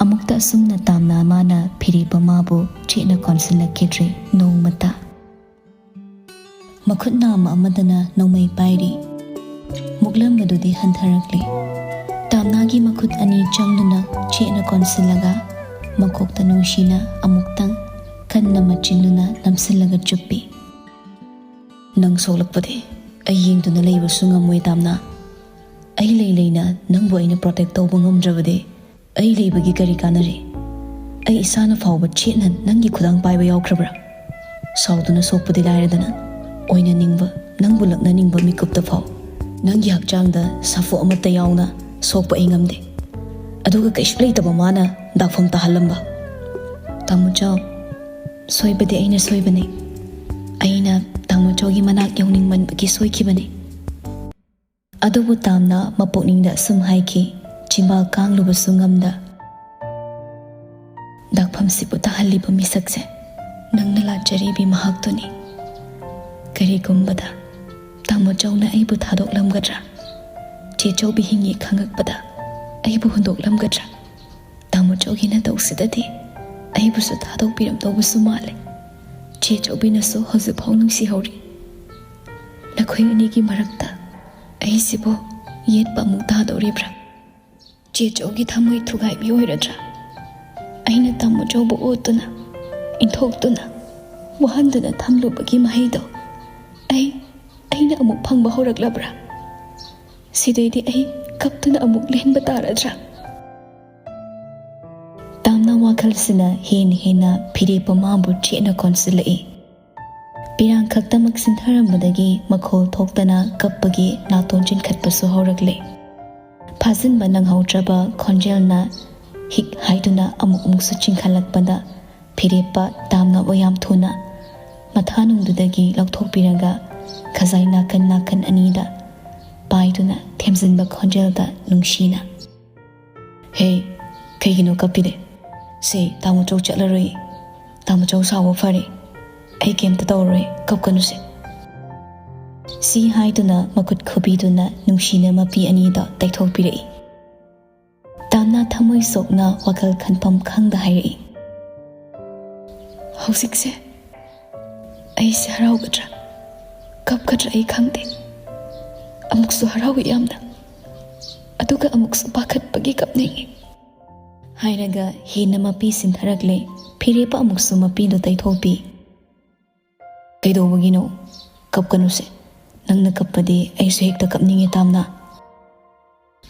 ꯑꯃꯨꯛꯇ ꯑꯁꯨꯝꯅ ꯇꯥꯝꯅꯥ ꯃꯥꯅ ꯐꯤꯔꯦꯞꯄ ꯃꯥꯕꯨ ꯆꯦꯠꯅ ꯀꯣꯟꯁꯤꯜꯂꯛꯈꯤꯗ꯭ꯔꯦ ꯅꯣꯡꯃꯇ꯫ ꯃꯈꯨꯠ ꯅꯥꯝꯃ ꯑꯃꯗꯅ ꯅꯣꯡꯃꯩ ꯄꯥꯏꯔꯤ꯫ ꯃꯨꯛꯂꯝꯕꯗꯨꯗꯤ ꯍꯟꯊꯔꯛꯂꯦ꯫ ꯇꯥꯝꯅꯥꯒꯤ ꯃꯈꯨꯠ ꯑꯅꯤ ꯆꯪꯗꯨꯅ ꯆꯦꯠꯅ ꯀꯣꯟꯁꯤꯜꯂꯒ ꯃꯀꯣꯛꯇ ꯅꯨꯡꯁꯤꯅ ꯑꯃꯨꯛꯇꯪ ꯀꯟꯅ ꯃꯆꯤꯟꯗꯨꯅ ꯅꯝꯁꯤꯜꯂꯒ ꯆꯨꯞꯄꯤ꯫ "ꯅꯪ ꯁꯣꯛꯂꯛꯄꯗꯤ ꯑꯩ ꯌꯦꯡꯗꯨꯅ ꯂꯩꯕꯁꯨ ꯉꯝꯃꯣꯏ, ꯇꯥꯝꯅꯥ꯫ ꯑꯩ ꯂꯩ ꯂꯩꯅ ꯅꯪꯕꯨ ꯑꯩꯅ ꯄ꯭ꯔꯣꯇꯦꯛ ꯇꯧꯕ ꯉꯝꯗ꯭ꯔꯕꯗꯤ ꯑꯩ ꯂꯩꯕꯒꯤ ꯀꯔꯤ ꯀꯥꯟꯅꯔꯤ? ꯑꯩ ꯏꯁꯥꯅ ꯐꯥꯎꯕ ꯆꯦꯠꯅ ꯅꯪꯒꯤ ꯈꯨꯗꯥꯡ ꯄꯥꯏꯕ ꯌꯥꯎꯈ꯭ꯔꯕ꯭ꯔꯥ? ꯁꯥꯎꯗꯨꯅ ꯁꯣꯛꯄꯗꯤ ꯂꯥꯏꯔꯗꯅ, ꯑꯣꯏꯅꯅꯤꯡꯕ, ꯅꯪꯕꯨ ꯂꯛꯅꯅꯤꯡꯕ ꯃꯤꯀꯨꯞꯇ ꯐꯥꯎ ꯅꯪꯒꯤ ꯍꯛꯆꯥꯡꯗ ꯁꯥꯐꯨ ꯑꯃꯠꯇ ꯌꯥꯎꯅ ꯁꯣꯛꯄ ꯑꯩ ꯉꯝꯗꯦ꯫ ꯑꯗꯨꯒ ꯀꯩꯁꯨ ꯂꯩꯇꯕ ꯃꯥꯅ ꯗꯥꯛꯐꯝ ꯇꯥꯍꯜꯂꯝꯕ꯫ ꯇꯥꯃꯣꯆꯧ, ꯁꯣꯏꯕꯗꯤ ꯑꯩꯅ ꯁꯣꯏꯕꯅꯤ꯫ ꯑꯩꯅ ꯇꯥꯃꯣꯆꯧꯒꯤ ꯃꯅꯥꯛ ꯌꯧꯅꯤꯡꯃꯟꯕꯒꯤ ꯁꯣꯏꯈꯤꯕꯅꯤ꯫" ꯑꯗꯨꯕꯨ ꯇꯥꯝꯅꯥ ꯃꯄꯨꯛꯅꯤꯡꯗ ꯑꯁꯨꯝ ꯍꯥꯏꯈꯤ, ꯆꯤꯝꯕꯥꯜ ꯀꯥꯡꯂꯨꯕꯁꯨ ꯉꯝꯗ꯫ "ꯗꯥꯛꯐꯝꯁꯤꯕꯨ ꯇꯥꯍꯜꯂꯤꯕ ꯃꯤꯁꯛꯁꯦ ꯅꯪꯅ ꯂꯥꯠꯆꯔꯤꯕꯤ ꯃꯍꯥꯛꯇꯨꯅꯤ꯫ ꯀꯔꯤꯒꯨꯝꯕꯗ ꯇꯥꯃꯣꯆꯧꯅ ꯑꯩꯕꯨ ꯊꯥꯗꯣꯛꯂꯝꯒꯗ꯭ꯔꯥ? ꯆꯦꯆꯧꯕꯤ ꯍꯤꯡꯉꯤ ꯈꯪꯉꯛꯄꯗ ꯑꯩꯕꯨ ꯍꯨꯟꯗꯣꯛꯂꯝꯒꯗ꯭ꯔꯥ? ꯇꯥꯃꯣꯆꯧꯒꯤ ꯅꯇꯧꯁꯤꯗꯗꯤ ꯑꯩꯕꯨꯁꯨ ꯊꯥꯗꯣꯛꯄꯤꯔꯝꯗꯧꯕꯁꯨ ꯃꯥꯜꯂꯦ꯫ ꯆꯦꯆꯧꯕꯤꯅꯁꯨ ꯍꯧꯖꯤꯛꯐꯥꯎ ꯅꯨꯡꯁꯤꯍꯧꯔꯤ꯫ ꯅꯈꯣꯏ ꯑꯅꯤꯒꯤ ꯃꯔꯛꯇ ꯑꯩꯁꯤꯕꯨ ꯌꯦꯠꯄ ꯑꯃꯨꯛ ꯇꯥꯗꯧꯔꯤꯕ꯭ꯔꯥ? ꯆꯦꯆꯧꯒꯤ ꯊꯃꯣꯏ ꯊꯨꯒꯥꯏꯕꯤ ꯑꯣꯏꯔꯗ꯭ꯔꯥ? ꯑꯩꯅ ꯇꯥꯃꯣꯆꯧꯕꯨ ꯑꯣꯠꯇꯨꯅ, ꯏꯟꯊꯣꯛꯇꯨꯅ, ꯋꯥꯍꯟꯗꯨꯅ ꯊꯝꯂꯨꯕꯒꯤ ꯃꯍꯩꯗꯣ ꯑꯩ, ꯑꯩꯅ ꯑꯃꯨꯛ ꯐꯪꯕ ꯍꯧꯔꯛꯂꯕ꯭ꯔꯥ? ꯁꯤꯗꯩꯗꯤ ꯑꯩ ꯀꯞꯇꯨꯅ ꯑꯃꯨꯛ ꯂꯦꯟꯕ ꯇꯥꯔꯗ꯭ꯔꯥ?" ꯇꯥꯝꯅꯥ ꯋꯥꯈꯜꯁꯤꯅ ꯍꯦꯟꯅ ꯍꯦꯟꯅ ꯐꯤꯔꯦꯞꯄ ꯃꯥꯕꯨ ꯆꯦꯠꯅ ꯀꯣꯟꯁꯤꯜꯂꯛꯏ꯫ ꯄꯤꯔꯥꯡ ꯈꯛꯇꯃꯛ ꯁꯤꯟꯊꯔꯝꯕꯗꯒꯤ ꯃꯈꯣꯜ ꯊꯣꯛꯇꯅ ꯀꯞꯄꯒꯤ ꯅꯥꯇꯣꯟ ꯆꯤꯟꯈꯠꯄꯁꯨ ꯍꯧꯔꯛꯂꯦ꯫ ꯐꯥꯖꯤꯟꯕ ꯅꯪꯍꯧꯗ꯭ꯔꯕ ꯈꯣꯟꯖꯦꯜꯅ ꯍꯤꯛ ꯍꯥꯏꯗꯨꯅ ꯑꯃꯨꯛ ꯑꯃꯨꯛꯁꯨ ꯆꯤꯡꯈꯠꯂꯛꯄꯗ ꯐꯤꯔꯦꯞꯄ ꯇꯥꯝꯅꯥꯕꯨ ꯌꯥꯝ ꯊꯨꯅ ꯃꯊꯥꯅꯨꯡꯗꯨꯗꯒꯤ ꯂꯧꯊꯣꯛꯄꯤꯔꯒ ꯈꯖꯥꯏ ꯅꯥꯀꯟ ꯅꯥꯀꯟ ꯑꯅꯤꯗ ꯄꯥꯏꯗꯨꯅ ꯊꯦꯝꯖꯤꯟꯕ ꯈꯣꯟꯖꯦꯜꯗ ꯅꯨꯡꯁꯤꯅ, "ꯍꯦ, ꯀꯩꯒꯤꯅꯣ ꯀꯞꯄꯤꯗꯦ? ꯁꯦ, ꯇꯥꯃꯣꯆꯧ ꯆꯠꯂꯔꯣꯏ꯫ ꯇꯥꯃꯣꯆꯧ ꯁꯥꯎꯕ ꯐꯔꯦ꯫ ꯑꯩ ꯀꯩꯝꯇ ꯇꯧꯔꯔꯣꯏ, ꯀꯞꯀꯅꯨꯁꯦ꯫" ꯁꯤ ꯍꯥꯏꯗꯨꯅ ꯃꯈꯨꯠ ꯈꯨꯕꯤꯗꯨꯅ ꯅꯨꯡꯁꯤꯅ ꯃꯄꯤ ꯑꯅꯤꯗꯣ ꯇꯩꯊꯣꯛꯄꯤꯔꯛꯏ꯫ ꯇꯥꯝꯅꯥ ꯊꯃꯣꯏ ꯁꯣꯛꯅ ꯋꯥꯈꯜ ꯈꯟꯐꯝ ꯈꯪꯗ ꯍꯥꯏꯔꯛꯏ, "ꯍꯧꯖꯤꯛꯁꯦ ꯑꯩꯁꯦ ꯍꯔꯥꯎꯒꯗ꯭ꯔꯥ, ꯀꯞꯀꯗ꯭ꯔꯥ ꯑꯩ ꯈꯪꯗꯦ꯫ ꯑꯃꯨꯛꯁꯨ ꯍꯔꯥꯎꯏ ꯌꯥꯝꯅ, ꯑꯗꯨꯒ ꯑꯃꯨꯛꯁꯨ ꯄꯥꯈꯠꯄꯒꯤ ꯀꯞꯅꯤꯡꯏ꯫" ꯍꯥꯏꯔꯒ ꯍꯦꯟꯅ ꯃꯄꯤ ꯁꯤꯟꯊꯔꯛꯂꯦ꯫ ꯐꯤꯔꯦꯞꯄ ꯑꯃꯨꯛꯁꯨ ꯃꯄꯤꯗꯨ ꯇꯩꯊꯣꯛꯄꯤ꯫ "ꯀꯩꯗꯧꯕꯒꯤꯅꯣ? ꯀꯞꯀꯅꯨꯁꯦ꯫ ꯅꯪꯅ ꯀꯞꯄꯗꯤ ꯑꯩꯁꯨ ꯍꯦꯛꯇ ꯀꯞꯅꯤꯡꯉꯦ, ꯇꯥꯝꯅꯥ꯫"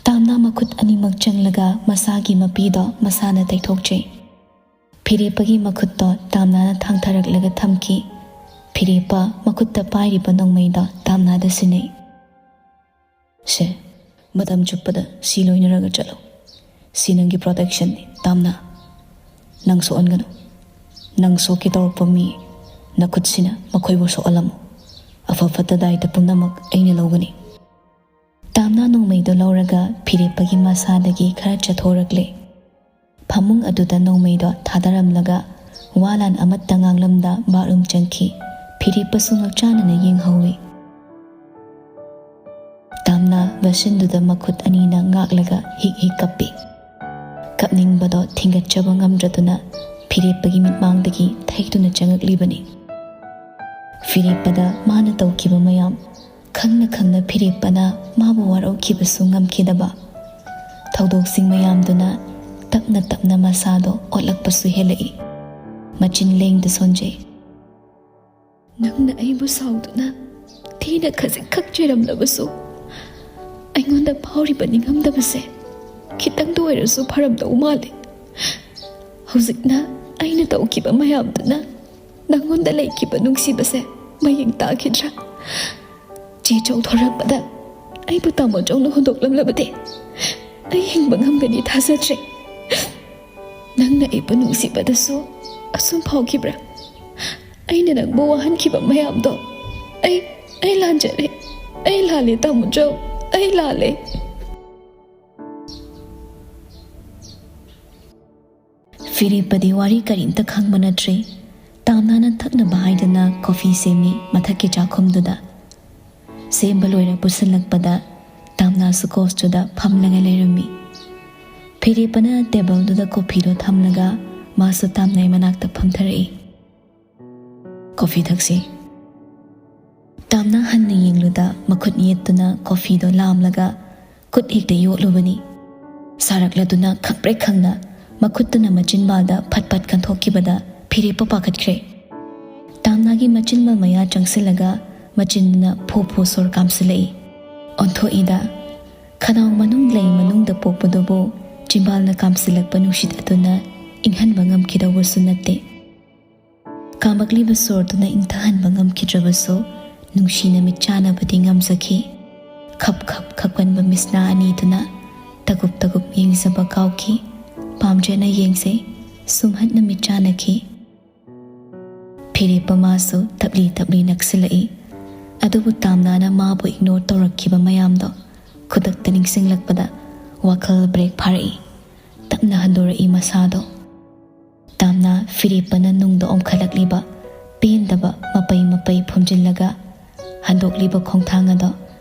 ꯇꯥꯝꯅꯥ ꯃꯈꯨꯠ ꯑꯅꯤꯃꯛ ꯆꯪꯂꯒ ꯃꯁꯥꯒꯤ ꯃꯄꯤꯗꯣ ꯃꯁꯥꯅ ꯇꯩꯊꯣꯛꯆꯩ꯫ ꯐꯤꯔꯦꯞꯄꯒꯤ ꯃꯈꯨꯠꯇꯣ ꯇꯥꯝꯅꯥꯅ ꯊꯥꯡꯊꯔꯛꯂꯒ ꯊꯝꯈꯤ꯫ ꯐꯤꯔꯦꯞꯄ ꯃꯈꯨꯠꯇ ꯄꯥꯏꯔꯤꯕ ꯅꯣꯡꯃꯩꯗꯣ ꯇꯥꯝꯅꯥꯗ ꯁꯤꯟꯅꯩ꯫ "ꯁꯦ, ꯃꯇꯝ ꯆꯨꯞꯄꯗ ꯁꯤ ꯂꯣꯏꯅꯔꯒ ꯆꯠꯂꯣ꯫ ꯁꯤ ꯅꯪꯒꯤ ꯄ꯭ꯔꯣꯇꯦꯛꯁꯟꯅꯤ, ꯇꯥꯝꯅꯥ꯫ ꯅꯪ ꯁꯣꯛꯍꯟꯒꯅꯨ꯫ ꯅꯪ ꯁꯣꯛꯀꯦ ꯇꯧꯔꯛꯄ ꯃꯤ, ꯅꯈꯨꯠꯁꯤꯅ ꯃꯈꯣꯏꯕꯨ ꯁꯣꯛꯍꯜꯂꯝꯃꯨ꯫ ꯑꯐ ꯐꯠꯇ ꯗꯥꯏꯇ ꯄꯨꯝꯅꯃꯛ ꯑꯩꯅ ꯂꯧꯒꯅꯤ꯫" ꯇꯥꯝꯅꯥ ꯅꯣꯡꯃꯩꯗꯣ ꯂꯧꯔꯒ ꯐꯤꯔꯦꯞꯄꯒꯤ ꯃꯁꯥꯗꯒꯤ ꯈꯔ ꯆꯠꯊꯣꯔꯛꯂꯦ꯫ ꯐꯃꯨꯡ ꯑꯗꯨꯗ ꯅꯣꯡꯃꯩꯗꯣ ꯊꯥꯗꯔꯝꯂꯒ ꯋꯥ ꯂꯥꯟ ꯑꯃꯠꯇ ꯉꯥꯡꯂꯝꯗ ꯕꯥꯠꯔꯨꯝ ꯆꯪꯈꯤ꯫ ꯐꯤꯔꯦꯞꯄꯁꯨ ꯉꯛꯆꯥꯅꯅ ꯌꯦꯡꯍꯧꯏ꯫ ꯇꯥꯝꯅꯥ ꯕꯁꯤꯟꯗꯨꯗ ꯃꯈꯨꯠ ꯑꯅꯤꯅ ꯉꯥꯛꯂꯒ ꯍꯤꯛ ꯍꯤꯛ ꯀꯞꯄꯤ꯫ ꯀꯞꯅꯤꯡꯕꯗꯣ ꯊꯤꯡꯒꯠꯆꯕ ꯉꯝꯗ꯭ꯔꯗꯨꯅ ꯐꯤꯔꯦꯞꯄꯒꯤ ꯃꯤꯠꯃꯥꯡꯗꯒꯤ ꯊꯩꯗꯨꯅ ꯆꯪꯉꯛꯂꯤꯕꯅꯤ꯫ ꯐꯤꯔꯦꯞꯄꯗ ꯃꯥꯅ ꯇꯧꯈꯤꯕ ꯃꯌꯥꯝ ꯈꯪꯅ ꯈꯪꯅ ꯐꯤꯔꯦꯞꯄꯅ ꯃꯥꯕꯨ ꯋꯥꯔꯧꯈꯤꯕꯁꯨ ꯉꯝꯈꯤꯗꯕ꯫ ꯊꯧꯗꯣꯛꯁꯤꯡ ꯃꯌꯥꯝꯗꯨꯅ ꯇꯞꯅ ꯇꯞꯅ ꯃꯁꯥꯗꯣ ꯑꯣꯠꯂꯛꯄꯁꯨ ꯍꯦꯜꯂꯛꯏ꯫ ꯃꯆꯤꯟ ꯂꯦꯡꯗ ꯁꯣꯟꯖꯩ꯫ "ꯅꯪꯅ ꯑꯩꯕꯨ ꯁꯥꯎꯗꯨꯅ ꯊꯤꯅ ꯈꯖꯤꯛꯈꯛ ꯆꯩꯔꯝꯂꯕꯁꯨ, ꯑꯩꯉꯣꯟꯗ ꯐꯥꯎꯔꯤꯕ ꯅꯤꯡꯉꯝꯗꯕꯁꯦ ꯈꯤꯇꯪꯗ ꯑꯣꯏꯔꯁꯨ ꯐꯔꯝꯗꯧ ꯃꯥꯜꯂꯤ꯫ ꯍꯧꯖꯤꯛꯅ ꯑꯩꯅ ꯇꯧꯈꯤꯕ ꯃꯌꯥꯝꯗꯨꯅ ꯅꯪꯉꯣꯟꯗ ꯂꯩꯈꯤꯕ ꯅꯨꯡꯁꯤꯕꯁꯦ ꯃꯌꯦꯡ ꯇꯥꯈꯤꯗ꯭ꯔꯥ? ꯆꯦ ꯆꯧ ꯊꯣꯔꯛꯄꯗ ꯑꯩꯕꯨ ꯇꯥꯃꯣ ꯆꯧꯅ ꯍꯨꯟꯗꯣꯛꯂꯝꯂꯕꯗꯤ ꯑꯩ ꯍꯤꯡꯕ ꯉꯝꯒꯅꯤ ꯊꯥꯖꯗ꯭ꯔꯦ꯫ ꯅꯪꯅ ꯑꯩꯕꯨ ꯅꯨꯡꯁꯤꯕꯗꯁꯨ ꯑꯁꯨꯝ ꯐꯥꯎꯈꯤꯕ꯭ꯔꯥ? ꯑꯩꯅ ꯅꯪꯕꯨ ꯋꯥꯍꯟꯈꯤꯕ ꯃꯌꯥꯝꯗꯣ ꯑꯩ, ꯑꯩ ꯂꯥꯟꯖꯔꯦ꯫ ꯑꯩ ꯂꯥꯜꯂꯦ, ꯇꯥꯃꯣ ꯆꯧ, ꯑꯩ ꯂꯥꯜꯂꯦ꯫" ꯐꯤꯔꯦꯞꯄꯗꯤ ꯋꯥꯔꯤ ꯀꯔꯤꯝꯇ ꯈꯪꯕ ꯅꯠꯇ꯭ꯔꯦ꯫ ꯇꯥꯝꯅꯥꯅ ꯊꯛꯅꯕ ꯍꯥꯏꯗꯨꯅ ꯀꯣꯐꯤ ꯁꯦꯝꯃꯤ ꯃꯊꯛꯀꯤ ꯆꯥꯛꯈꯨꯝꯗꯨꯗ꯫ ꯁꯦꯝꯕ ꯂꯣꯏꯔ ꯄꯨꯁꯤꯜꯂꯛꯄꯗ ꯇꯥꯝꯅꯥꯁꯨ ꯀꯣꯁꯇꯨꯗ ꯐꯝꯂꯒ ꯂꯩꯔꯝꯃꯤ꯫ ꯐꯤꯔꯦꯞꯄꯅ ꯇꯦꯕꯜꯗꯨꯗ ꯀꯣꯐꯤꯗꯣ ꯊꯝꯂꯒ ꯃꯥꯁꯨ ꯇꯥꯝꯅꯥꯏ ꯃꯅꯥꯛꯇ ꯐꯝꯊꯔꯛꯏ꯫ "ꯀꯣꯐꯤ ꯊꯛꯁꯤ꯫" ꯇꯥꯝꯅꯥ ꯍꯟꯅ ꯌꯦꯡꯂꯨꯗ ꯃꯈꯨꯠ ꯌꯦꯠꯇꯨꯅ ꯀꯣꯐꯤꯗꯣ ꯂꯥꯝꯂꯒ ꯈꯨꯠ ꯍꯦꯛꯇ ꯌꯣꯠꯂꯨꯕꯅꯤ꯫ ꯁꯥꯔꯛꯂꯗꯨꯅ ꯈꯪꯄ꯭ꯔꯦꯛ ꯈꯪꯅ ꯃꯈꯨꯠꯇꯨꯅ ꯃꯆꯤꯟꯕꯥꯜꯗ ꯐꯠ ꯐꯠ ꯀꯟꯊꯣꯛꯈꯤꯕꯗ ꯐꯤꯔꯦꯞꯄ ꯄꯥꯈꯠꯈ꯭ꯔꯦ꯫ ꯇꯥꯝꯅꯥꯒꯤ ꯃꯆꯤꯟꯕꯥꯜ ꯃꯌꯥ ꯆꯪꯁꯤꯜꯂꯒ ꯃꯆꯤꯟꯗꯨꯅ ꯐꯨ ꯐꯨ ꯁꯣꯔ ꯀꯥꯝꯁꯤꯜꯂꯛꯏ꯫ ꯑꯣꯟꯊꯣꯛꯏꯗ꯫ ꯈꯅꯥꯎ ꯃꯅꯨꯡ ꯂꯩ ꯃꯅꯨꯡꯗ ꯄꯣꯛꯄꯗꯨꯕꯨ ꯆꯤꯝꯕꯥꯜꯅ ꯀꯥꯝꯁꯤꯜꯂꯛꯄ ꯅꯨꯡꯁꯤꯠ ꯑꯗꯨꯅ ꯏꯪꯍꯟꯕ ꯉꯝꯈꯤꯗꯧꯕꯁꯨ ꯅꯠꯇꯦ꯫ ꯀꯥꯝꯃꯛꯂꯤꯕ ꯁꯣꯔꯗꯨꯅ ꯏꯪꯊꯍꯟꯕ ꯉꯝꯈꯤꯗ꯭ꯔꯕꯁꯨ ꯅꯨꯡꯁꯤꯅ ꯃꯤꯠ ꯆꯥꯟꯅꯕꯗꯤ ꯉꯝꯖꯈꯤ꯫ ꯈꯞ ꯈꯞ ꯈꯞꯀꯟꯕ ꯃꯤꯠꯁꯅꯥ ꯑꯅꯤꯗꯨꯅ ꯇꯒꯨꯞ ꯇꯒꯨꯞ ꯌꯦꯡꯖꯕ ꯀꯥꯎꯈꯤ꯫ ꯄꯥꯝꯖꯅ ꯌꯦꯡꯖꯩ, ꯁꯨꯝꯍꯠꯅ ꯃꯤꯠ ꯆꯥꯟꯅꯈꯤ꯫ ꯐꯤꯔꯦꯞꯄ ꯃꯥꯁꯨ ꯇꯞꯂꯤ ꯇꯞꯂꯤ ꯅꯛꯁꯤꯜꯂꯛꯏ꯫ ꯑꯗꯨꯕꯨ ꯇꯥꯝꯅꯥꯅ ꯃꯥꯕꯨ ꯏꯒꯅꯣꯔ ꯇꯧꯔꯛꯈꯤꯕ ꯃꯌꯥꯝꯗꯣ ꯈꯨꯗꯛꯇ ꯅꯤꯡꯁꯤꯡꯂꯛꯄꯗ ꯋꯥꯈꯜ ꯕ꯭ꯔꯦꯛ ꯐꯥꯔꯛꯏ꯫ ꯇꯞꯅ ꯍꯟꯗꯣꯔꯛꯏ ꯃꯁꯥꯗꯣ꯫ ꯇꯥꯝꯅꯥ ꯐꯤꯔꯦꯞꯄꯅ ꯅꯨꯡꯗ ꯑꯣꯟꯈꯠꯂꯛꯂꯤꯕ ꯄꯦꯟꯗꯕ ꯃꯄꯩ ꯃꯄꯩ ꯐꯨꯝꯖꯤꯜꯂꯒ ꯍꯟꯗꯣꯛꯂꯤꯕ ꯈꯣꯡꯊꯥꯡ ꯑꯗꯣ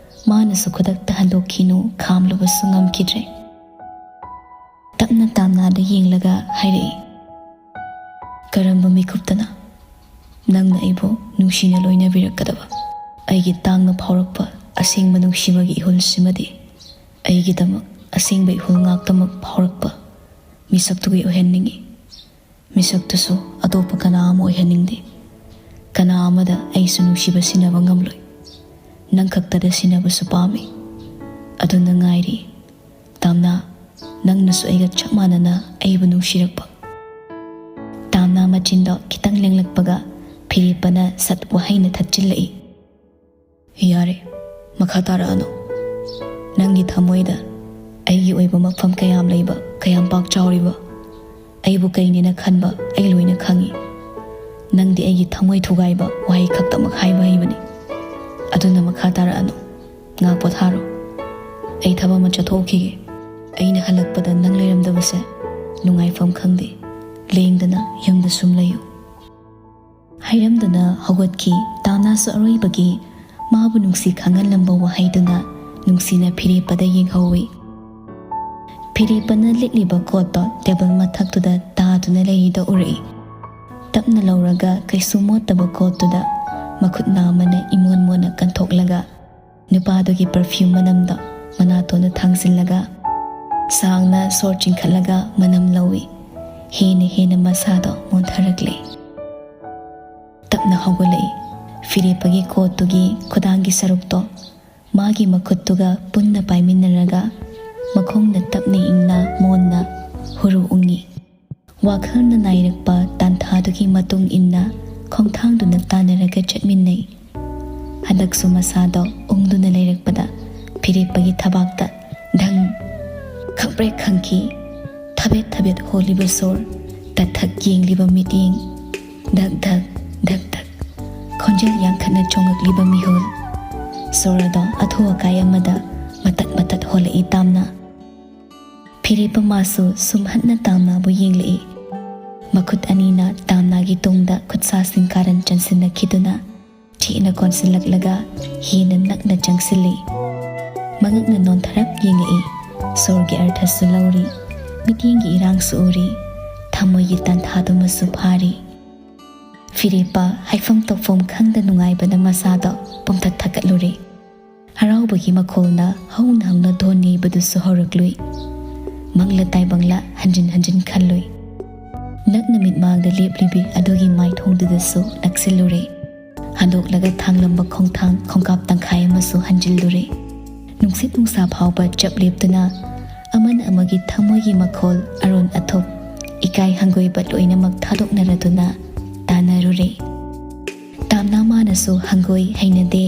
ꯃꯥꯅꯁꯨ ꯈꯨꯗꯛꯇ ꯍꯟꯗꯣꯛꯈꯤꯅꯨ ꯈꯥꯝꯂꯨꯕꯁꯨ ꯉꯝꯈꯤꯗ꯭ꯔꯦ꯫ ꯇꯞꯅ ꯇꯥꯝꯅꯥꯗ ꯌꯦꯡꯂꯒ ꯍꯥꯏꯔꯛꯏ, "ꯀꯔꯝꯕ ꯃꯤꯀꯨꯞꯇꯅ ꯅꯪꯅ ꯑꯩꯕꯨ ꯅꯨꯡꯁꯤꯅ ꯂꯣꯏꯅꯕꯤꯔꯛꯀꯗꯕ? ꯑꯩꯒꯤ ꯇꯥꯡꯅ ꯐꯥꯎꯔꯛꯄ ꯑꯁꯦꯡꯕ ꯅꯨꯡꯁꯤꯕꯒꯤ ꯏꯍꯨꯜꯁꯤꯃꯗꯤ ꯑꯩꯒꯤꯗꯃꯛ ꯑꯁꯦꯡꯕ ꯏꯍꯨꯜ ꯉꯥꯛꯇꯃꯛ ꯐꯥꯎꯔꯛꯄ ꯃꯤꯁꯛꯇꯨꯒꯤ ꯑꯣꯏꯍꯟꯅꯤꯡꯏ꯫ ꯃꯤꯁꯛꯇꯨꯁꯨ ꯑꯇꯣꯞꯄ ꯀꯅꯥ ꯑꯃ ꯑꯣꯏꯍꯟꯅꯤꯡꯗꯦ꯫ ꯀꯅꯥ ꯑꯃꯗ ꯑꯩꯁꯨ ꯅꯨꯡꯁꯤꯕ ꯁꯤꯟꯅꯕ ꯉꯝꯂꯣꯏ꯫ ꯅꯪ ꯈꯛꯇꯗ ꯁꯤꯟꯅꯕꯁꯨ ꯄꯥꯝꯃꯤ꯫ ꯑꯗꯨꯅ ꯉꯥꯏꯔꯤ, ꯇꯥꯝꯅꯥ, ꯅꯪꯅꯁꯨ ꯑꯩꯒ ꯆꯞ ꯃꯥꯟꯅꯅ ꯑꯩꯕꯨ ꯅꯨꯡꯁꯤꯔꯛꯄ꯫" ꯇꯥꯝꯅꯥ ꯃꯆꯤꯟꯗꯣ ꯈꯤꯇꯪ ꯂꯦꯡꯂꯛꯄꯒ ꯐꯤꯔꯦꯞꯄꯅ ꯁꯠ ꯋꯥꯍꯩꯅ ꯊꯠꯆꯤꯜꯂꯛꯏ, "ꯌꯥꯔꯦ, ꯃꯈꯥ ꯇꯥꯔꯛꯑꯅꯨ꯫ ꯅꯪꯒꯤ ꯊꯃꯣꯏꯗ ꯑꯩꯒꯤ ꯑꯣꯏꯕ ꯃꯐꯝ ꯀꯌꯥꯝ ꯂꯩꯕ, ꯀꯌꯥꯝ ꯄꯥꯛ ꯆꯥꯎꯔꯤꯕ, ꯑꯩꯕꯨ ꯀꯩꯅꯦꯅ ꯈꯟꯕ ꯑꯩ ꯂꯣꯏꯅ ꯈꯪꯏ꯫ ꯅꯪꯗꯤ ꯑꯩꯒꯤ ꯊꯃꯣꯏ ꯊꯨꯒꯥꯏꯕ ꯋꯥꯍꯩ ꯈꯛꯇꯃꯛ ꯍꯥꯏꯕ ꯍꯩꯕꯅꯤ꯫ ꯑꯗꯨꯅ ꯃꯈꯥ ꯇꯥꯔꯛꯑꯅꯨ꯫ ꯉꯥꯛ ꯄꯣꯊꯥꯔꯣ꯫ ꯑꯩ ꯊꯕꯛ ꯑꯃ ꯆꯠꯊꯣꯛꯈꯤꯒꯦ꯫ ꯑꯩꯅ ꯍꯜꯂꯛꯄꯗ ꯅꯪ ꯂꯩꯔꯝꯗꯕꯁꯦ ꯅꯨꯡꯉꯥꯏꯐꯝ ꯈꯪꯗꯦ꯫ ꯂꯦꯡꯗꯅ ꯌꯨꯝꯗ ꯁꯨꯝ ꯂꯩꯌꯨ" ꯍꯥꯏꯔꯝꯗꯨꯅ ꯍꯧꯒꯠꯈꯤ꯫ ꯇꯥꯝꯅꯥꯁꯨ ꯑꯔꯣꯏꯕꯒꯤ ꯃꯥꯕꯨ ꯅꯨꯡꯁꯤ ꯈꯪꯍꯜꯂꯝꯕ ꯋꯥꯍꯩꯗꯨꯅ ꯅꯨꯡꯁꯤꯅ ꯐꯤꯔꯦꯞꯄꯗ ꯌꯦꯡꯍꯧꯏ꯫ ꯐꯤꯔꯦꯞꯄꯅ ꯂꯤꯠꯂꯤꯕ ꯀꯣꯠꯇꯣ ꯇꯦꯕꯜ ꯃꯊꯛꯇꯨꯗ ꯇꯥꯗꯨꯅ ꯂꯩꯔꯤꯗꯣ ꯎꯔꯛꯏ꯫ ꯇꯞꯅ ꯂꯧꯔꯒ ꯀꯩꯁꯨ ꯃꯣꯠꯇꯕ ꯀꯣꯠꯇꯨꯗ ꯃꯈꯨꯠ ꯅꯥꯝꯃꯅ ꯏꯃꯣꯟ ꯃꯣꯟꯅ ꯀꯟꯊꯣꯛꯂꯒ ꯅꯨꯄꯥꯗꯨꯒꯤ ꯄꯔꯐ꯭ꯌꯨꯝ ꯃꯅꯝꯗꯣ ꯃꯅꯥꯇꯣꯟꯗ ꯊꯥꯡꯖꯤꯜꯂꯒ ꯁꯥꯡꯅ ꯁꯣꯔ ꯆꯤꯡꯈꯠꯂꯒ ꯃꯅꯝ ꯂꯧꯏ꯫ ꯍꯦꯟꯅ ꯍꯦꯟꯅ ꯃꯁꯥꯗꯣ ꯃꯣꯟꯊꯔꯛꯂꯦ꯫ ꯇꯞꯅ ꯍꯧꯒꯠꯂꯛꯏ꯫ ꯐꯤꯔꯦꯞꯄꯒꯤ ꯀꯣꯠꯇꯨꯒꯤ ꯈꯨꯗꯥꯡꯒꯤ ꯁꯔꯨꯛꯇꯣ ꯃꯥꯒꯤ ꯃꯈꯨꯠꯇꯨꯒ ꯄꯨꯟꯅ ꯄꯥꯏꯃꯤꯟꯅꯔꯒ ꯃꯈꯣꯡꯅ ꯇꯞꯅ ꯏꯪꯅ ꯃꯣꯟꯅ ꯍꯨꯔꯨ ꯎꯪꯉꯤ꯫ ꯋꯥꯈꯜꯅ ꯅꯥꯏꯔꯛꯄ ꯇꯥꯟꯊꯥꯗꯨꯒꯤ ꯃꯇꯨꯡ ꯏꯟꯅ ꯈꯣꯡꯊꯥꯡꯗꯨꯅ ꯇꯥꯟꯅꯔꯒ ꯆꯠꯃꯤꯟꯅꯩ꯫ ꯍꯟꯗꯛꯁꯨ ꯃꯁꯥꯗꯣ ꯎꯪꯗꯨꯅ ꯂꯩꯔꯛꯄꯗ ꯐꯤꯔꯦꯞꯄꯒꯤ ꯊꯕꯥꯛꯇ ꯙꯪ ꯈꯪꯄ꯭ꯔꯦꯛ ꯈꯪꯈꯤ꯫ ꯊꯕꯦꯠ ꯊꯕꯦꯠ ꯍꯣꯜꯂꯤꯕ ꯁꯣꯔ, ꯇꯠꯊꯛ ꯌꯦꯡꯂꯤꯕ ꯃꯤꯠꯌꯦꯡ, ꯙꯛ ꯙꯛ ꯙꯛ ꯙꯛ ꯈꯣꯟꯖꯦꯜ ꯌꯥꯡꯈꯠꯅ ꯆꯣꯡꯉꯛꯂꯤꯕ ꯃꯤꯍꯨꯜ, ꯁꯣꯔ ꯑꯗꯣ ꯑꯊꯨ ꯑꯀꯥꯏ ꯑꯃꯗ ꯃꯇꯠ ꯃꯇꯠ ꯍꯣꯜꯂꯛꯏ ꯇꯥꯝꯅ꯫ ꯐꯤꯔꯦꯞꯄ ꯃꯥꯁꯨ ꯁꯨꯝꯍꯠꯅ ꯇꯥꯝꯅꯥꯕꯨ ꯌꯦꯡꯂꯛꯏ꯫ ꯃꯈꯨꯠ ꯑꯅꯤꯅ ꯇꯥꯝꯅꯥꯒꯤ ꯇꯨꯡꯗ ꯈꯨꯠꯁꯥꯁꯤꯡ ꯀꯥꯔꯟ ꯆꯟꯁꯤꯟꯅꯈꯤꯗꯨꯅ ꯊꯦꯡꯅ ꯀꯣꯟꯁꯤꯜꯂꯛꯂꯒ ꯍꯦꯟꯅ ꯅꯛꯅ ꯆꯪꯁꯤꯜꯂꯤ꯫ ꯃꯉꯛꯅ ꯅꯣꯟꯊꯔꯞ ꯌꯦꯡꯉꯛꯏ꯫ ꯁꯣꯔꯒꯤ ꯑꯔꯊꯁꯨ ꯂꯧꯔꯤ꯫ ꯃꯤꯠꯌꯦꯡꯒꯤ ꯏꯔꯥꯡꯁꯨ ꯎꯔꯤ꯫ ꯊꯃꯣꯏꯒꯤ ꯇꯥꯟꯊꯥꯗꯨꯃꯁꯨ ꯐꯥꯔꯤ꯫ ꯐꯤꯔꯦꯞꯄ ꯍꯥꯏꯐꯝ ꯇꯧꯐꯝ ꯈꯪꯗ ꯅꯨꯡꯉꯥꯏꯕꯅ ꯃꯁꯥꯗꯣ ꯄꯨꯝꯊꯛ ꯊꯛꯀꯠꯂꯨꯔꯦ꯫ ꯍꯔꯥꯎꯕꯒꯤ ꯃꯈꯣꯜꯅ ꯍꯧꯅ ꯍꯧꯅ ꯙꯣꯟ ꯅꯩꯕꯗꯨꯁꯨ ꯍꯧꯔꯛꯂꯨꯏ꯫ ꯃꯪꯂ ꯇꯥꯏꯕꯪꯂ ꯍꯟꯖꯤꯟ ꯍꯟꯖꯤꯟ ꯈꯜꯂꯨꯏ꯫ ꯅꯛꯅ ꯃꯤꯠꯃꯥꯡꯗ ꯂꯦꯞꯂꯤꯕꯤ ꯑꯗꯨꯒꯤ ꯃꯥꯏꯊꯣꯡꯗꯨꯗꯁꯨ ꯅꯛꯁꯤꯜꯂꯨꯔꯦ꯫ ꯍꯟꯗꯣꯛꯂꯒ ꯊꯥꯡꯂꯝꯕ ꯈꯣꯡꯊꯥꯡ ꯈꯣꯡꯀꯥꯞ ꯇꯪꯈꯥꯏ ꯑꯃꯁꯨ ꯍꯟꯖꯤꯜꯂꯨꯔꯦ꯫ ꯅꯨꯡꯁꯤꯠ ꯅꯨꯡꯁꯥ ꯐꯥꯎꯕ ꯆꯞ ꯂꯦꯞꯇꯨꯅ ꯑꯃꯅ ꯑꯃꯒꯤ ꯊꯃꯣꯏꯒꯤ ꯃꯈꯣꯜ ꯑꯔꯣꯟ ꯑꯊꯨꯞ, ꯏꯀꯥꯏ ꯍꯪꯒꯣꯏꯕ ꯂꯣꯏꯅꯃꯛ ꯊꯥꯗꯣꯛꯅꯔꯗꯨꯅ ꯇꯥꯟꯅꯔꯨꯔꯦ꯫ ꯇꯥꯝꯅꯥ ꯃꯥꯅꯁꯨ ꯍꯪꯒꯣꯏ, ꯍꯩꯅꯗꯦ,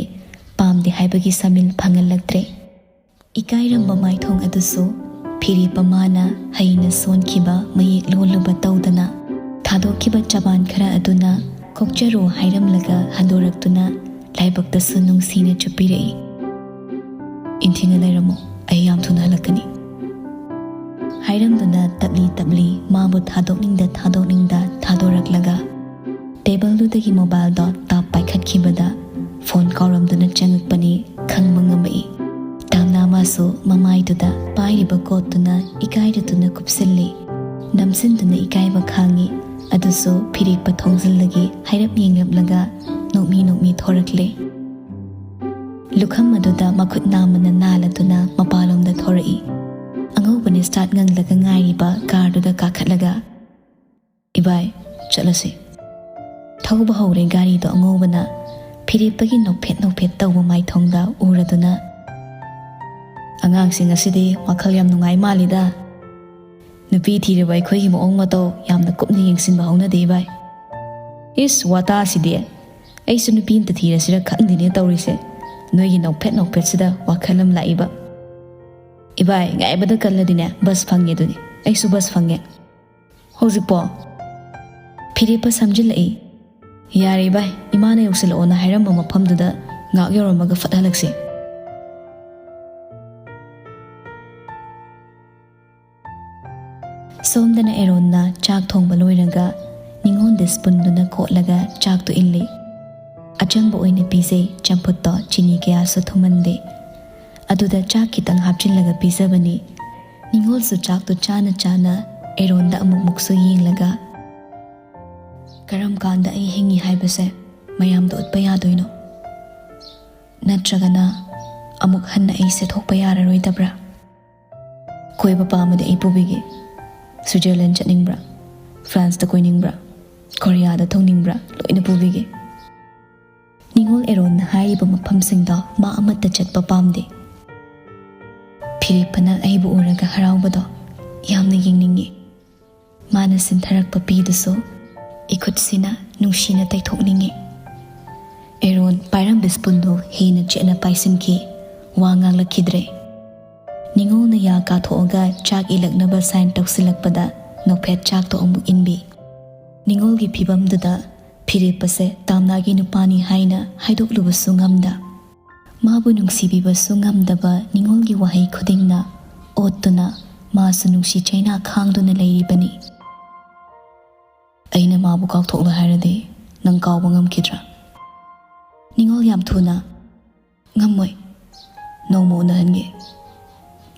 ꯄꯥꯝꯗꯦ ꯍꯥꯏꯕꯒꯤ ꯁꯥꯃꯤꯜ ꯐꯪꯍꯜꯂꯛꯇ꯭ꯔꯦ꯫ ꯏꯀꯥꯏꯔꯝꯕ ꯃꯥꯏꯊꯣꯡ ꯑꯗꯨꯁꯨ ꯐꯤꯔꯦꯞꯄ ꯃꯥꯅ ꯍꯩꯅ ꯁꯣꯟꯈꯤꯕ ꯃꯌꯦꯛ ꯂꯣꯜꯂꯨꯕ ꯇꯧꯗꯅ ꯊꯥꯗꯣꯛꯈꯤꯕ ꯆꯕꯥꯟ ꯈꯔ ꯑꯗꯨꯅ "ꯀꯣꯛꯆꯔꯨ" ꯍꯥꯏꯔꯝꯂꯒ ꯍꯟꯗꯣꯔꯛꯇꯨꯅ ꯂꯥꯏꯕꯛꯇꯁꯨ ꯅꯨꯡꯁꯤꯅ ꯆꯨꯞꯄꯤꯔꯛꯏ꯫ "ꯏꯪꯊꯤꯅ ꯂꯩꯔꯝꯃꯣ, ꯑꯩ ꯌꯥꯝ ꯊꯨꯅ ꯍꯜꯂꯛꯀꯅꯤ" ꯍꯥꯏꯔꯝꯗꯨꯅ ꯇꯞꯂꯤ ꯇꯞꯂꯤ ꯃꯥꯕꯨ ꯊꯥꯗꯣꯛꯅꯤꯡꯗ ꯊꯥꯗꯣꯛꯅꯤꯡꯗ ꯊꯥꯗꯣꯔꯛꯂꯒ ꯇꯦꯕꯜꯗꯨꯗꯒꯤ ꯃꯣꯕꯥꯏꯜꯗꯣ ꯇꯥꯞ ꯄꯥꯏꯈꯠꯈꯤꯕꯗ ꯐꯣꯟ ꯀꯥꯎꯔꯝꯗꯨꯅ ꯆꯪꯉꯛꯄꯅꯤ ꯈꯪꯕ ꯉꯝꯃꯛꯏ꯫ ꯇꯥꯝꯅꯥ ꯃꯥꯁꯨ ꯃꯃꯥꯏꯗꯨꯗ ꯄꯥꯏꯔꯤꯕ ꯀꯣꯠꯇꯨꯅ ꯏꯀꯥꯏꯔꯗꯨꯅ ꯀꯨꯞꯁꯤꯜꯂꯤ꯫ ꯅꯝꯁꯤꯟꯗꯨꯅ ꯏꯀꯥꯏꯕ ꯈꯥꯡꯉꯤ꯫ ꯑꯗꯨꯁꯨ ꯐꯤꯔꯦꯞꯄ ꯊꯣꯡꯖꯤꯜꯗꯒꯤ ꯍꯥꯏꯔꯞ ꯌꯦꯡꯂꯞꯂꯒ ꯅꯣꯛꯃꯤ ꯅꯣꯛꯃꯤ ꯊꯣꯔꯛꯂꯦ꯫ ꯂꯨꯈꯝ ꯑꯗꯨꯗ ꯃꯈꯨꯠ ꯅꯥꯝꯃꯅ ꯅꯥꯜꯂꯗꯨꯅ ꯃꯄꯥꯟꯂꯣꯝꯗ ꯊꯣꯔꯛꯏ꯫ ꯑꯉꯧꯕꯅ ꯁ꯭ꯇꯥꯔꯠ ꯉꯪꯂꯒ ꯉꯥꯏꯔꯤꯕ ꯀꯥꯔꯗꯨꯗ ꯀꯥꯈꯠꯂꯒ, "ꯏꯕꯥꯏ, ꯆꯠꯂꯁꯤ꯫" ꯊꯧꯕ ꯍꯧꯔꯦ ꯒꯥꯔꯤꯗꯣ ꯑꯉꯧꯕꯅ꯫ ꯐꯤꯔꯦꯞꯄꯒꯤ ꯅꯣꯛꯐꯦꯠ ꯅꯣꯛꯐꯦꯠ ꯇꯧꯕ ꯃꯥꯏꯊꯣꯡꯗ ꯎꯔꯗꯨꯅ, "ꯑꯉꯥꯡꯁꯤꯡ ꯑꯁꯤꯗꯤ ꯋꯥꯈꯜ ꯌꯥꯝ ꯅꯨꯡꯉꯥꯏ ꯃꯥꯜꯂꯤꯗ꯫ ꯅꯨꯄꯤ ꯊꯤꯔꯕ ꯑꯩꯈꯣꯏꯒꯤ ꯃꯑꯣꯡ ꯃꯇꯧ ꯌꯥꯝꯅ ꯀꯨꯞꯅ ꯌꯦꯡꯁꯤꯟꯕ ꯍꯧꯅꯗꯦ ꯏꯕꯥꯏ꯫ ꯏꯁ, ꯋꯥꯇꯥꯁꯤꯗꯤ꯫ ꯑꯩꯁꯨ ꯅꯨꯄꯤ ꯑꯝꯇ ꯊꯤꯔꯁꯤꯔ ꯈꯪꯗꯦꯅꯦ ꯇꯧꯔꯤꯁꯦ꯫ ꯅꯣꯏꯒꯤ ꯅꯣꯛꯐꯦꯠ ꯅꯣꯛꯐꯦꯠꯁꯤꯗ ꯋꯥꯈꯜ ꯑꯃ ꯂꯥꯛꯏꯕ꯫ ꯏꯕꯥꯏ, ꯉꯥꯏꯕꯗ ꯀꯜꯂꯗꯤꯅꯦ, ꯕꯁ ꯐꯪꯉꯦ ꯑꯗꯨꯅꯤ꯫ ꯑꯩꯁꯨ ꯕꯁ ꯐꯪꯉꯦ꯫" ꯍꯧꯖꯤꯛꯄꯣ? ꯐꯤꯔꯦꯞꯄ ꯁꯝꯖꯤꯜꯂꯛꯏ꯫ "ꯌꯥꯔꯦ ꯏꯕꯥꯏ, ꯏꯃꯥꯅ ꯌꯧꯁꯤꯜꯂꯛꯑꯣꯅ ꯍꯥꯏꯔꯝꯕ ꯃꯐꯝꯗꯨꯗ ꯉꯥꯛ ꯌꯧꯔꯝꯃꯒ ꯐꯠ ꯍꯜꯂꯛꯁꯤ꯫" ꯁꯣꯝꯗꯅ ꯑꯦꯔꯣꯟꯅ ꯆꯥꯛ ꯊꯣꯡꯕ ꯂꯣꯏꯔꯒ ꯅꯤꯉꯣꯜꯗ ꯁ꯭ꯄꯨꯟꯗꯨꯅ ꯀꯣꯠꯂꯒ ꯆꯥꯛꯇꯨ ꯏꯜꯂꯤ꯫ ꯑꯆꯝꯕ ꯑꯣꯏꯅ ꯄꯤꯖꯩ, ꯆꯝꯐꯨꯠꯇꯣ ꯆꯤꯅꯤ ꯀꯌꯥꯁꯨ ꯊꯨꯝꯍꯟꯗꯦ꯫ ꯑꯗꯨꯗ ꯆꯥꯛ ꯈꯤꯇꯪ ꯍꯥꯞꯆꯤꯜꯂꯒ ꯄꯤꯖꯕꯅꯤ꯫ ꯅꯤꯉꯣꯜꯁꯨ ꯆꯥꯛꯇꯨ ꯆꯥꯅ ꯆꯥꯅ ꯑꯦꯔꯣꯟꯗ ꯑꯃꯨꯛꯃꯨꯛꯁꯨ ꯌꯦꯡꯂꯒ, "ꯀꯔꯝ ꯀꯥꯟꯗ ꯑꯩ ꯍꯤꯡꯉꯤ ꯍꯥꯏꯕꯁꯦ ꯃꯌꯥꯝꯗ ꯎꯠꯄ ꯌꯥꯗꯣꯏꯅꯣ? ꯅꯠꯇ꯭ꯔꯒꯅ ꯑꯃꯨꯛ ꯍꯟꯅ ꯑꯩ ꯁꯦꯠꯊꯣꯛꯄ ꯌꯥꯔꯔꯣꯏꯗꯕ꯭ꯔꯥ? ꯀꯣꯏꯕ ꯄꯥꯝꯃꯗꯤ ꯑꯩ ꯄꯨꯕꯤꯒꯦ꯫ ꯁ꯭ꯋꯤꯖꯔꯂꯦꯟ ꯆꯠꯅꯤꯡꯕ꯭ꯔꯥ? ꯐ꯭ꯔꯥꯟꯁꯇ ꯀꯣꯏꯅꯤꯡꯕ꯭ꯔꯥ? ꯀꯣꯔꯤꯌꯥꯗ ꯊꯨꯡꯅꯤꯡꯕ꯭ꯔꯥ? ꯂꯣꯏꯅ ꯄꯨꯕꯤꯒꯦ꯫" ꯅꯤꯉꯣꯜ ꯑꯦꯔꯣꯟꯅ ꯍꯥꯏꯔꯤꯕ ꯃꯐꯝꯁꯤꯡꯗꯣ ꯃꯥ ꯑꯃꯠꯇ ꯆꯠꯄ ꯄꯥꯝꯗꯦ꯫ ꯐꯤꯔꯦꯞꯄꯅ ꯑꯩꯕꯨ ꯎꯔꯒ ꯍꯔꯥꯎꯕꯗꯣ ꯌꯥꯝꯅ ꯌꯦꯡꯅꯤꯡꯉꯤ꯫ ꯃꯥꯅ ꯁꯤꯟꯊꯔꯛꯄ ꯄꯤꯗꯨꯁꯨ ꯏꯈꯨꯠꯁꯤꯅ ꯅꯨꯡꯁꯤꯅ ꯇꯩꯊꯣꯛꯅꯤꯡꯉꯤ꯫ ꯑꯦꯔꯣꯟ ꯄꯥꯏꯔꯝꯕ ꯁ꯭ꯄꯨꯟꯗꯨ ꯍꯦꯟꯅ ꯆꯦꯠꯅ ꯄꯥꯏꯁꯤꯟꯈꯤ꯫ ꯋꯥ ꯉꯥꯡꯂꯛꯈꯤꯗ꯭ꯔꯦ꯫ ꯅꯤꯉꯣꯜꯅ ꯌꯥ ꯀꯥꯊꯣꯛꯑꯒ ꯆꯥꯛ ꯏꯜꯂꯛꯅꯕ ꯁꯥꯏꯟ ꯇꯧꯁꯤꯜꯂꯛꯄꯗ ꯅꯣꯛꯐꯦꯠ ꯆꯥꯛꯇꯣ ꯑꯃꯨꯛ ꯏꯟꯕꯤ꯫ ꯅꯤꯉꯣꯜꯒꯤ ꯐꯤꯕꯝꯗꯨꯗ ꯐꯤꯔꯦꯞꯄꯁꯦ ꯇꯥꯝꯅꯥꯒꯤ ꯅꯨꯄꯥꯅꯤ ꯍꯥꯏꯅ ꯍꯥꯏꯗꯣꯛꯂꯨꯕꯁꯨ ꯉꯝꯗ, ꯃꯥꯕꯨ ꯅꯨꯡꯁꯤꯕꯤꯕꯁꯨ ꯉꯝꯗꯕ ꯅꯤꯉꯣꯜꯒꯤ ꯋꯥꯍꯩ ꯈꯨꯗꯤꯡꯅ ꯑꯣꯠꯇꯨꯅ ꯃꯥꯁꯨ ꯅꯨꯡꯁꯤ ꯆꯩꯅꯥ ꯈꯥꯡꯗꯨꯅ ꯂꯩꯔꯤꯕꯅꯤ꯫ ꯑꯩꯅ ꯃꯥꯕꯨ ꯀꯥꯎꯊꯣꯛꯂꯣ ꯍꯥꯏꯔꯗꯤ ꯅꯪ ꯀꯥꯎꯕ ꯉꯝꯈꯤꯗ꯭ꯔꯥ? ꯅꯤꯡꯉꯣꯜ ꯌꯥꯝ ꯊꯨꯅ꯫ ꯉꯝꯃꯣꯏ꯫ ꯅꯣꯡꯃ ꯎꯅꯍꯟꯒꯦ꯫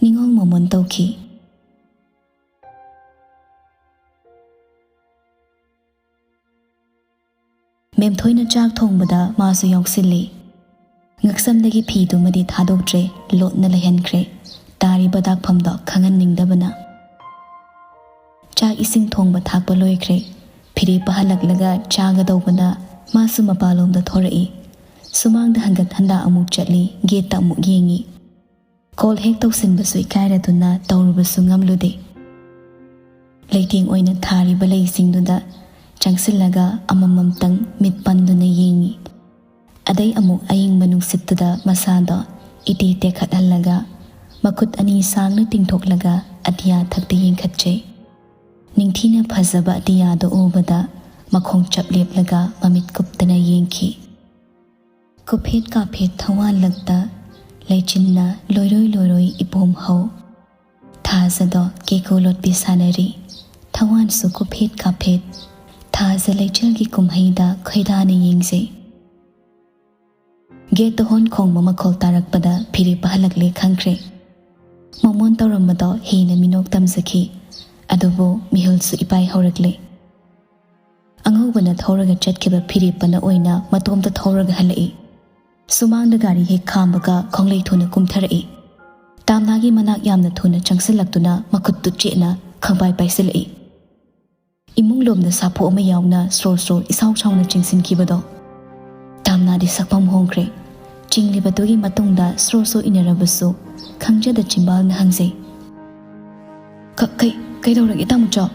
ꯅꯤꯡꯉꯣꯜ ꯃꯣꯃꯣꯟ ꯇꯧꯈꯤ꯫ ꯃꯦꯝꯊꯣꯏꯅ ꯆꯥꯛ ꯊꯣꯡꯕꯗ ꯃꯥꯁꯨ ꯌꯥꯎꯁꯤꯜꯂꯤ꯫ ꯉꯛꯁꯝꯗꯒꯤ ꯐꯤꯗꯨꯃꯗꯤ ꯊꯥꯗꯣꯛꯇ꯭ꯔꯦ, ꯂꯣꯠꯅ ꯂꯩꯍꯟꯈ꯭ꯔꯦ꯫ ꯇꯥꯔꯤꯕ ꯗꯥꯛꯐꯝꯗꯣ ꯈꯪꯍꯟꯅꯤꯡꯗꯕꯅ꯫ ꯆꯥꯛ ꯏꯁꯤꯡ ꯊꯣꯡꯕ ꯊꯥꯛꯄ ꯂꯣꯏꯈ꯭ꯔꯦ꯫ ꯐꯤꯔꯦꯞꯄ ꯍꯜꯂꯛꯂꯒ ꯆꯥꯒꯗꯧꯕꯅ ꯃꯥꯁꯨ ꯃꯄꯥꯟꯂꯣꯝꯗ ꯊꯣꯔꯛꯏ꯫ ꯁꯨꯃꯥꯡꯗ ꯍꯟꯒꯠ ꯍꯟꯗ ꯑꯃꯨꯛ ꯆꯠꯂꯤ, ꯒꯦꯠꯇ ꯑꯃꯨꯛ ꯌꯦꯡꯉꯤ꯫ ꯀꯣꯜ ꯍꯦꯛ ꯇꯧꯁꯤꯟꯕꯁꯨ ꯏꯀꯥꯏꯔꯗꯨꯅ ꯇꯧꯔꯨꯕꯁꯨ ꯉꯝꯂꯨꯗꯦ꯫ ꯂꯩꯇꯦꯡ ꯑꯣꯏꯅ ꯊꯥꯔꯤꯕ ꯂꯩꯁꯤꯡꯗꯨꯗ ꯆꯪꯁꯤꯜꯂꯒ ꯑꯃꯃꯝꯇꯪ ꯃꯤꯠ ꯄꯟꯗꯨꯅ ꯌꯦꯡꯉꯤ꯫ ꯑꯗꯩ ꯑꯃꯨꯛ ꯑꯏꯪꯕ ꯅꯨꯡꯁꯤꯠꯇꯨꯗ ꯃꯁꯥꯗꯣ ꯏꯇꯤ ꯇꯦꯛꯈꯠꯍꯜꯂꯒ ꯃꯈꯨꯠ ꯑꯅꯤ ꯁꯥꯡꯅ ꯇꯤꯡꯊꯣꯛꯂꯒ ꯑꯇꯤꯌꯥ ꯊꯛꯇ ꯌꯦꯡꯈꯠꯆꯩ꯫ ꯅꯤꯡꯊꯤꯅ ꯐꯖꯕ ꯑꯇꯤꯌꯥꯗꯣ ꯎꯕꯗ ꯃꯈꯣꯡ ꯆꯞ ꯂꯦꯞꯂꯒ ꯃꯃꯤꯠ ꯀꯨꯞꯇꯅ ꯌꯦꯡꯈꯤ꯫ ꯀꯨꯞꯐꯦꯠ ꯀꯥꯐꯦꯠ ꯊꯋꯥꯟꯂꯛꯇ ꯂꯩꯆꯤꯟꯅ ꯂꯣꯏꯔꯣꯏ ꯂꯣꯏꯔꯣꯏ ꯏꯄꯣꯝ ꯍꯧ꯫ ꯊꯥꯖꯗꯣ ꯀꯦꯀꯨ ꯂꯣꯠꯄꯤ ꯁꯥꯟꯅꯔꯤ꯫ ꯊꯋꯥꯟꯁꯨ ꯀꯨꯞꯐꯦꯠ ꯀꯥꯐꯦꯠ꯫ ꯊꯥꯖ ꯂꯩꯆꯤꯜꯒꯤ ꯀꯨꯝꯍꯩꯗ ꯈꯣꯏꯗꯥꯅ ꯌꯦꯡꯖꯩ꯫ ꯒꯦꯠꯇ ꯍꯣꯟ ꯈꯣꯡꯕ ꯃꯈꯣꯜ ꯇꯥꯔꯛꯄꯗ ꯐꯤꯔꯦꯞꯄ ꯍꯜꯂꯛꯂꯦ ꯈꯪꯈ꯭ꯔꯦ꯫ ꯃꯣꯃꯣꯟ ꯇꯧꯔꯝꯕꯗꯣ ꯍꯦꯟꯅ ꯃꯤꯅꯣꯛ ꯇꯝꯖꯈꯤ꯫ ꯑꯗꯨꯕꯨ ꯃꯤꯍꯨꯜꯁꯨ ꯏꯄꯥꯏ ꯍꯧꯔꯛꯂꯦ꯫ ꯑꯉꯧꯕꯅ ꯊꯧꯔꯒ ꯆꯠꯈꯤꯕ ꯐꯤꯔꯦꯞꯄꯅ ꯑꯣꯏꯅ ꯃꯇꯣꯝꯇ ꯊꯧꯔꯒ ꯍꯜꯂꯛꯏ꯫ ꯁꯨꯃꯥꯡꯗ ꯒꯥꯔꯤ ꯍꯦꯛ ꯈꯥꯝꯕꯒ ꯈꯣꯡꯂꯩ ꯊꯨꯅ ꯀꯨꯝꯊꯔꯛꯏ꯫ ꯇꯥꯝꯅꯥꯒꯤ ꯃꯅꯥꯛ ꯌꯥꯝꯅ ꯊꯨꯅ ꯆꯪꯁꯤꯜꯂꯛꯇꯨꯅ ꯃꯈꯨꯠꯇꯨ ꯆꯦꯠꯅ ꯈꯪꯕꯥꯏ ꯄꯥꯏꯁꯤꯜꯂꯛꯏ꯫ ꯏꯃꯨꯡ ꯂꯣꯝꯗ ꯁꯥꯐꯨ ꯑꯃ ꯌꯥꯎꯅ ꯁ꯭ꯔꯣ ꯁ꯭ꯔꯣ ꯏꯁꯥꯎ ꯁꯥꯎꯅ ꯆꯤꯡꯁꯤꯟꯈꯤꯕꯗꯣ꯫ ꯇꯥꯝꯅꯥꯗꯤ ꯁꯛꯐꯝ ꯍꯣꯡꯈ꯭ꯔꯦ꯫ ꯆꯤꯡꯂꯤꯕꯗꯨꯒꯤ ꯃꯇꯨꯡꯗ ꯁ꯭ꯔꯣ ꯁ꯭ꯔꯣ ꯏꯟꯅꯔꯕꯁꯨ ꯈꯪꯖꯗ ꯆꯤꯝꯕꯥꯜꯅ ꯍꯪꯖꯩ, "ꯀ-, ꯀꯩ-, ꯀꯩꯗꯧꯔꯒꯦ ꯇꯥꯃꯣꯆꯧ?"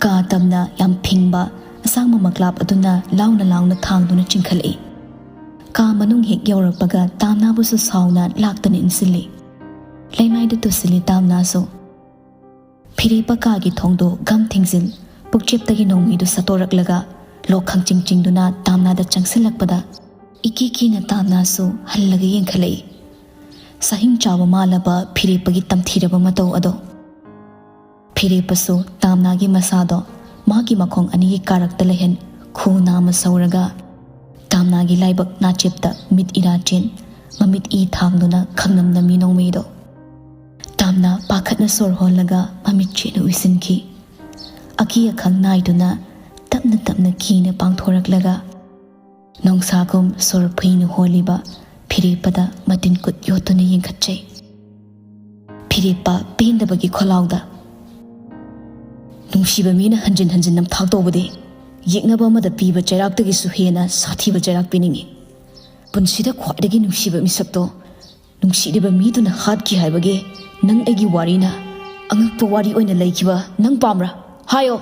ꯀꯥ ꯇꯝꯅ ꯌꯥꯝ ꯐꯤꯡꯕ ꯑꯁꯥꯡꯕ ꯃꯀ꯭ꯂꯥꯞ ꯑꯗꯨꯅ ꯂꯥꯎꯅ ꯂꯥꯎꯅ ꯊꯥꯡꯗꯨꯅ ꯆꯤꯡꯈꯠꯂꯛꯏ꯫ ꯀꯥ ꯃꯅꯨꯡ ꯍꯦꯛ ꯌꯧꯔꯛꯄꯒ ꯇꯥꯝꯅꯥꯕꯨꯁꯨ ꯁꯥꯎꯅ ꯂꯥꯛꯇꯅ ꯏꯟꯁꯤꯜꯂꯤ꯫ ꯂꯩꯃꯥꯏꯗ ꯇꯨꯁꯤꯜꯂꯤ ꯇꯥꯝꯅꯥꯁꯨ꯫ ꯐꯤꯔꯦꯞꯄ ꯀꯥꯒꯤ ꯊꯣꯡꯗꯣ ꯒꯝ ꯊꯤꯡꯖꯤꯜ, ꯄꯨꯛꯆꯦꯞꯇꯒꯤ ꯅꯣꯡꯃꯩꯗꯨ ꯁꯠꯇꯣꯔꯛꯂꯒ ꯂꯣꯛ ꯈꯪꯆꯤꯡ ꯆꯤꯡꯗꯨꯅ ꯇꯥꯝꯅꯥꯗ ꯆꯪꯁꯤꯜꯂꯛꯄꯗ ꯏꯀꯤ ꯀꯤꯅ ꯇꯥꯝꯅꯥꯁꯨ ꯍꯜꯂꯒ ꯌꯦꯡꯈꯠꯂꯛꯏ꯫ ꯁꯥꯍꯤꯡ ꯆꯥꯕ ꯃꯥꯜꯂꯕ ꯐꯤꯔꯦꯞꯄꯒꯤ ꯇꯝꯊꯤꯔꯕ ꯃꯇꯧ ꯑꯗꯣ꯫ ꯐꯤꯔꯦꯞꯄꯁꯨ ꯇꯥꯝꯅꯥꯒꯤ ꯃꯁꯥꯗꯣ ꯃꯥꯒꯤ ꯃꯈꯣꯡ ꯑꯅꯤꯒꯤ ꯀꯥꯔꯛꯇ ꯂꯩꯍꯟ, ꯈꯨ ꯅꯥꯝꯃ ꯁꯧꯔꯒ ꯇꯥꯝꯅꯥꯒꯤ ꯂꯥꯏꯕꯛ ꯅꯥꯆꯦꯞꯇ ꯃꯤꯠ ꯏꯔꯥ ꯆꯦꯟ, ꯃꯃꯤꯠ ꯏ ꯊꯥꯡꯗꯨꯅ ꯈꯪꯂꯝꯗ ꯃꯤ ꯅꯣꯡꯃꯩꯗꯣ꯫ ꯇꯥꯝꯅꯥ ꯄꯥꯈꯠꯅ ꯁꯣꯔ ꯍꯣꯜꯂꯒ ꯃꯃꯤꯠ ꯆꯦꯠꯅ ꯎꯏꯁꯤꯟꯈꯤ꯫ ꯑꯀꯤ ꯑꯈꯪ ꯅꯥꯏꯗꯨꯅ ꯇꯞꯅ ꯇꯞꯅ ꯀꯤꯅ ꯄꯥꯡꯊꯣꯔꯛꯂꯒ ꯅꯣꯡꯁꯥꯒꯨꯝ ꯁꯣꯔ ꯐꯨꯏꯅ ꯍꯣꯜꯂꯤꯕ ꯐꯤꯔꯦꯞꯄꯗ ꯃꯇꯤꯟ ꯀꯨꯠ ꯌꯣꯠꯇꯨꯅ ꯌꯦꯡꯈꯠꯆꯩ꯫ ꯐꯤꯔꯦꯞꯄ ꯄꯦꯟꯗꯕꯒꯤ ꯈꯣꯜꯂꯥꯎꯗ, "ꯅꯨꯡꯁꯤꯕ ꯃꯤꯅ ꯍꯟꯖꯤꯟ ꯍꯟꯖꯤꯟ ꯅꯝꯊꯥꯛ ꯇꯧꯕꯗꯤ ꯌꯦꯛꯅꯕ ꯑꯃꯗ ꯄꯤꯕ ꯆꯩꯔꯥꯛꯇꯒꯤꯁꯨ ꯍꯦꯟꯅ ꯁꯥꯊꯤꯕ ꯆꯩꯔꯥꯛ ꯄꯤꯅꯤꯡꯏ꯫ ꯄꯨꯟꯁꯤꯗ ꯈ꯭ꯋꯥꯏꯗꯒꯤ ꯅꯨꯡꯁꯤꯕ ꯃꯤꯁꯛꯇꯣ ꯅꯨꯡꯁꯤꯔꯤꯕ ꯃꯤꯗꯨꯅ ꯍꯥꯠꯈꯤ ꯍꯥꯏꯕꯒꯤ ꯅꯪ ꯑꯩꯒꯤ ꯋꯥꯔꯤꯅ ꯑꯉꯛꯄ ꯋꯥꯔꯤ ꯑꯣꯏꯅ ꯂꯩꯈꯤꯕ ꯅꯪ ꯄꯥꯝꯕ꯭ꯔꯥ? ꯍꯥꯏꯌꯣ!"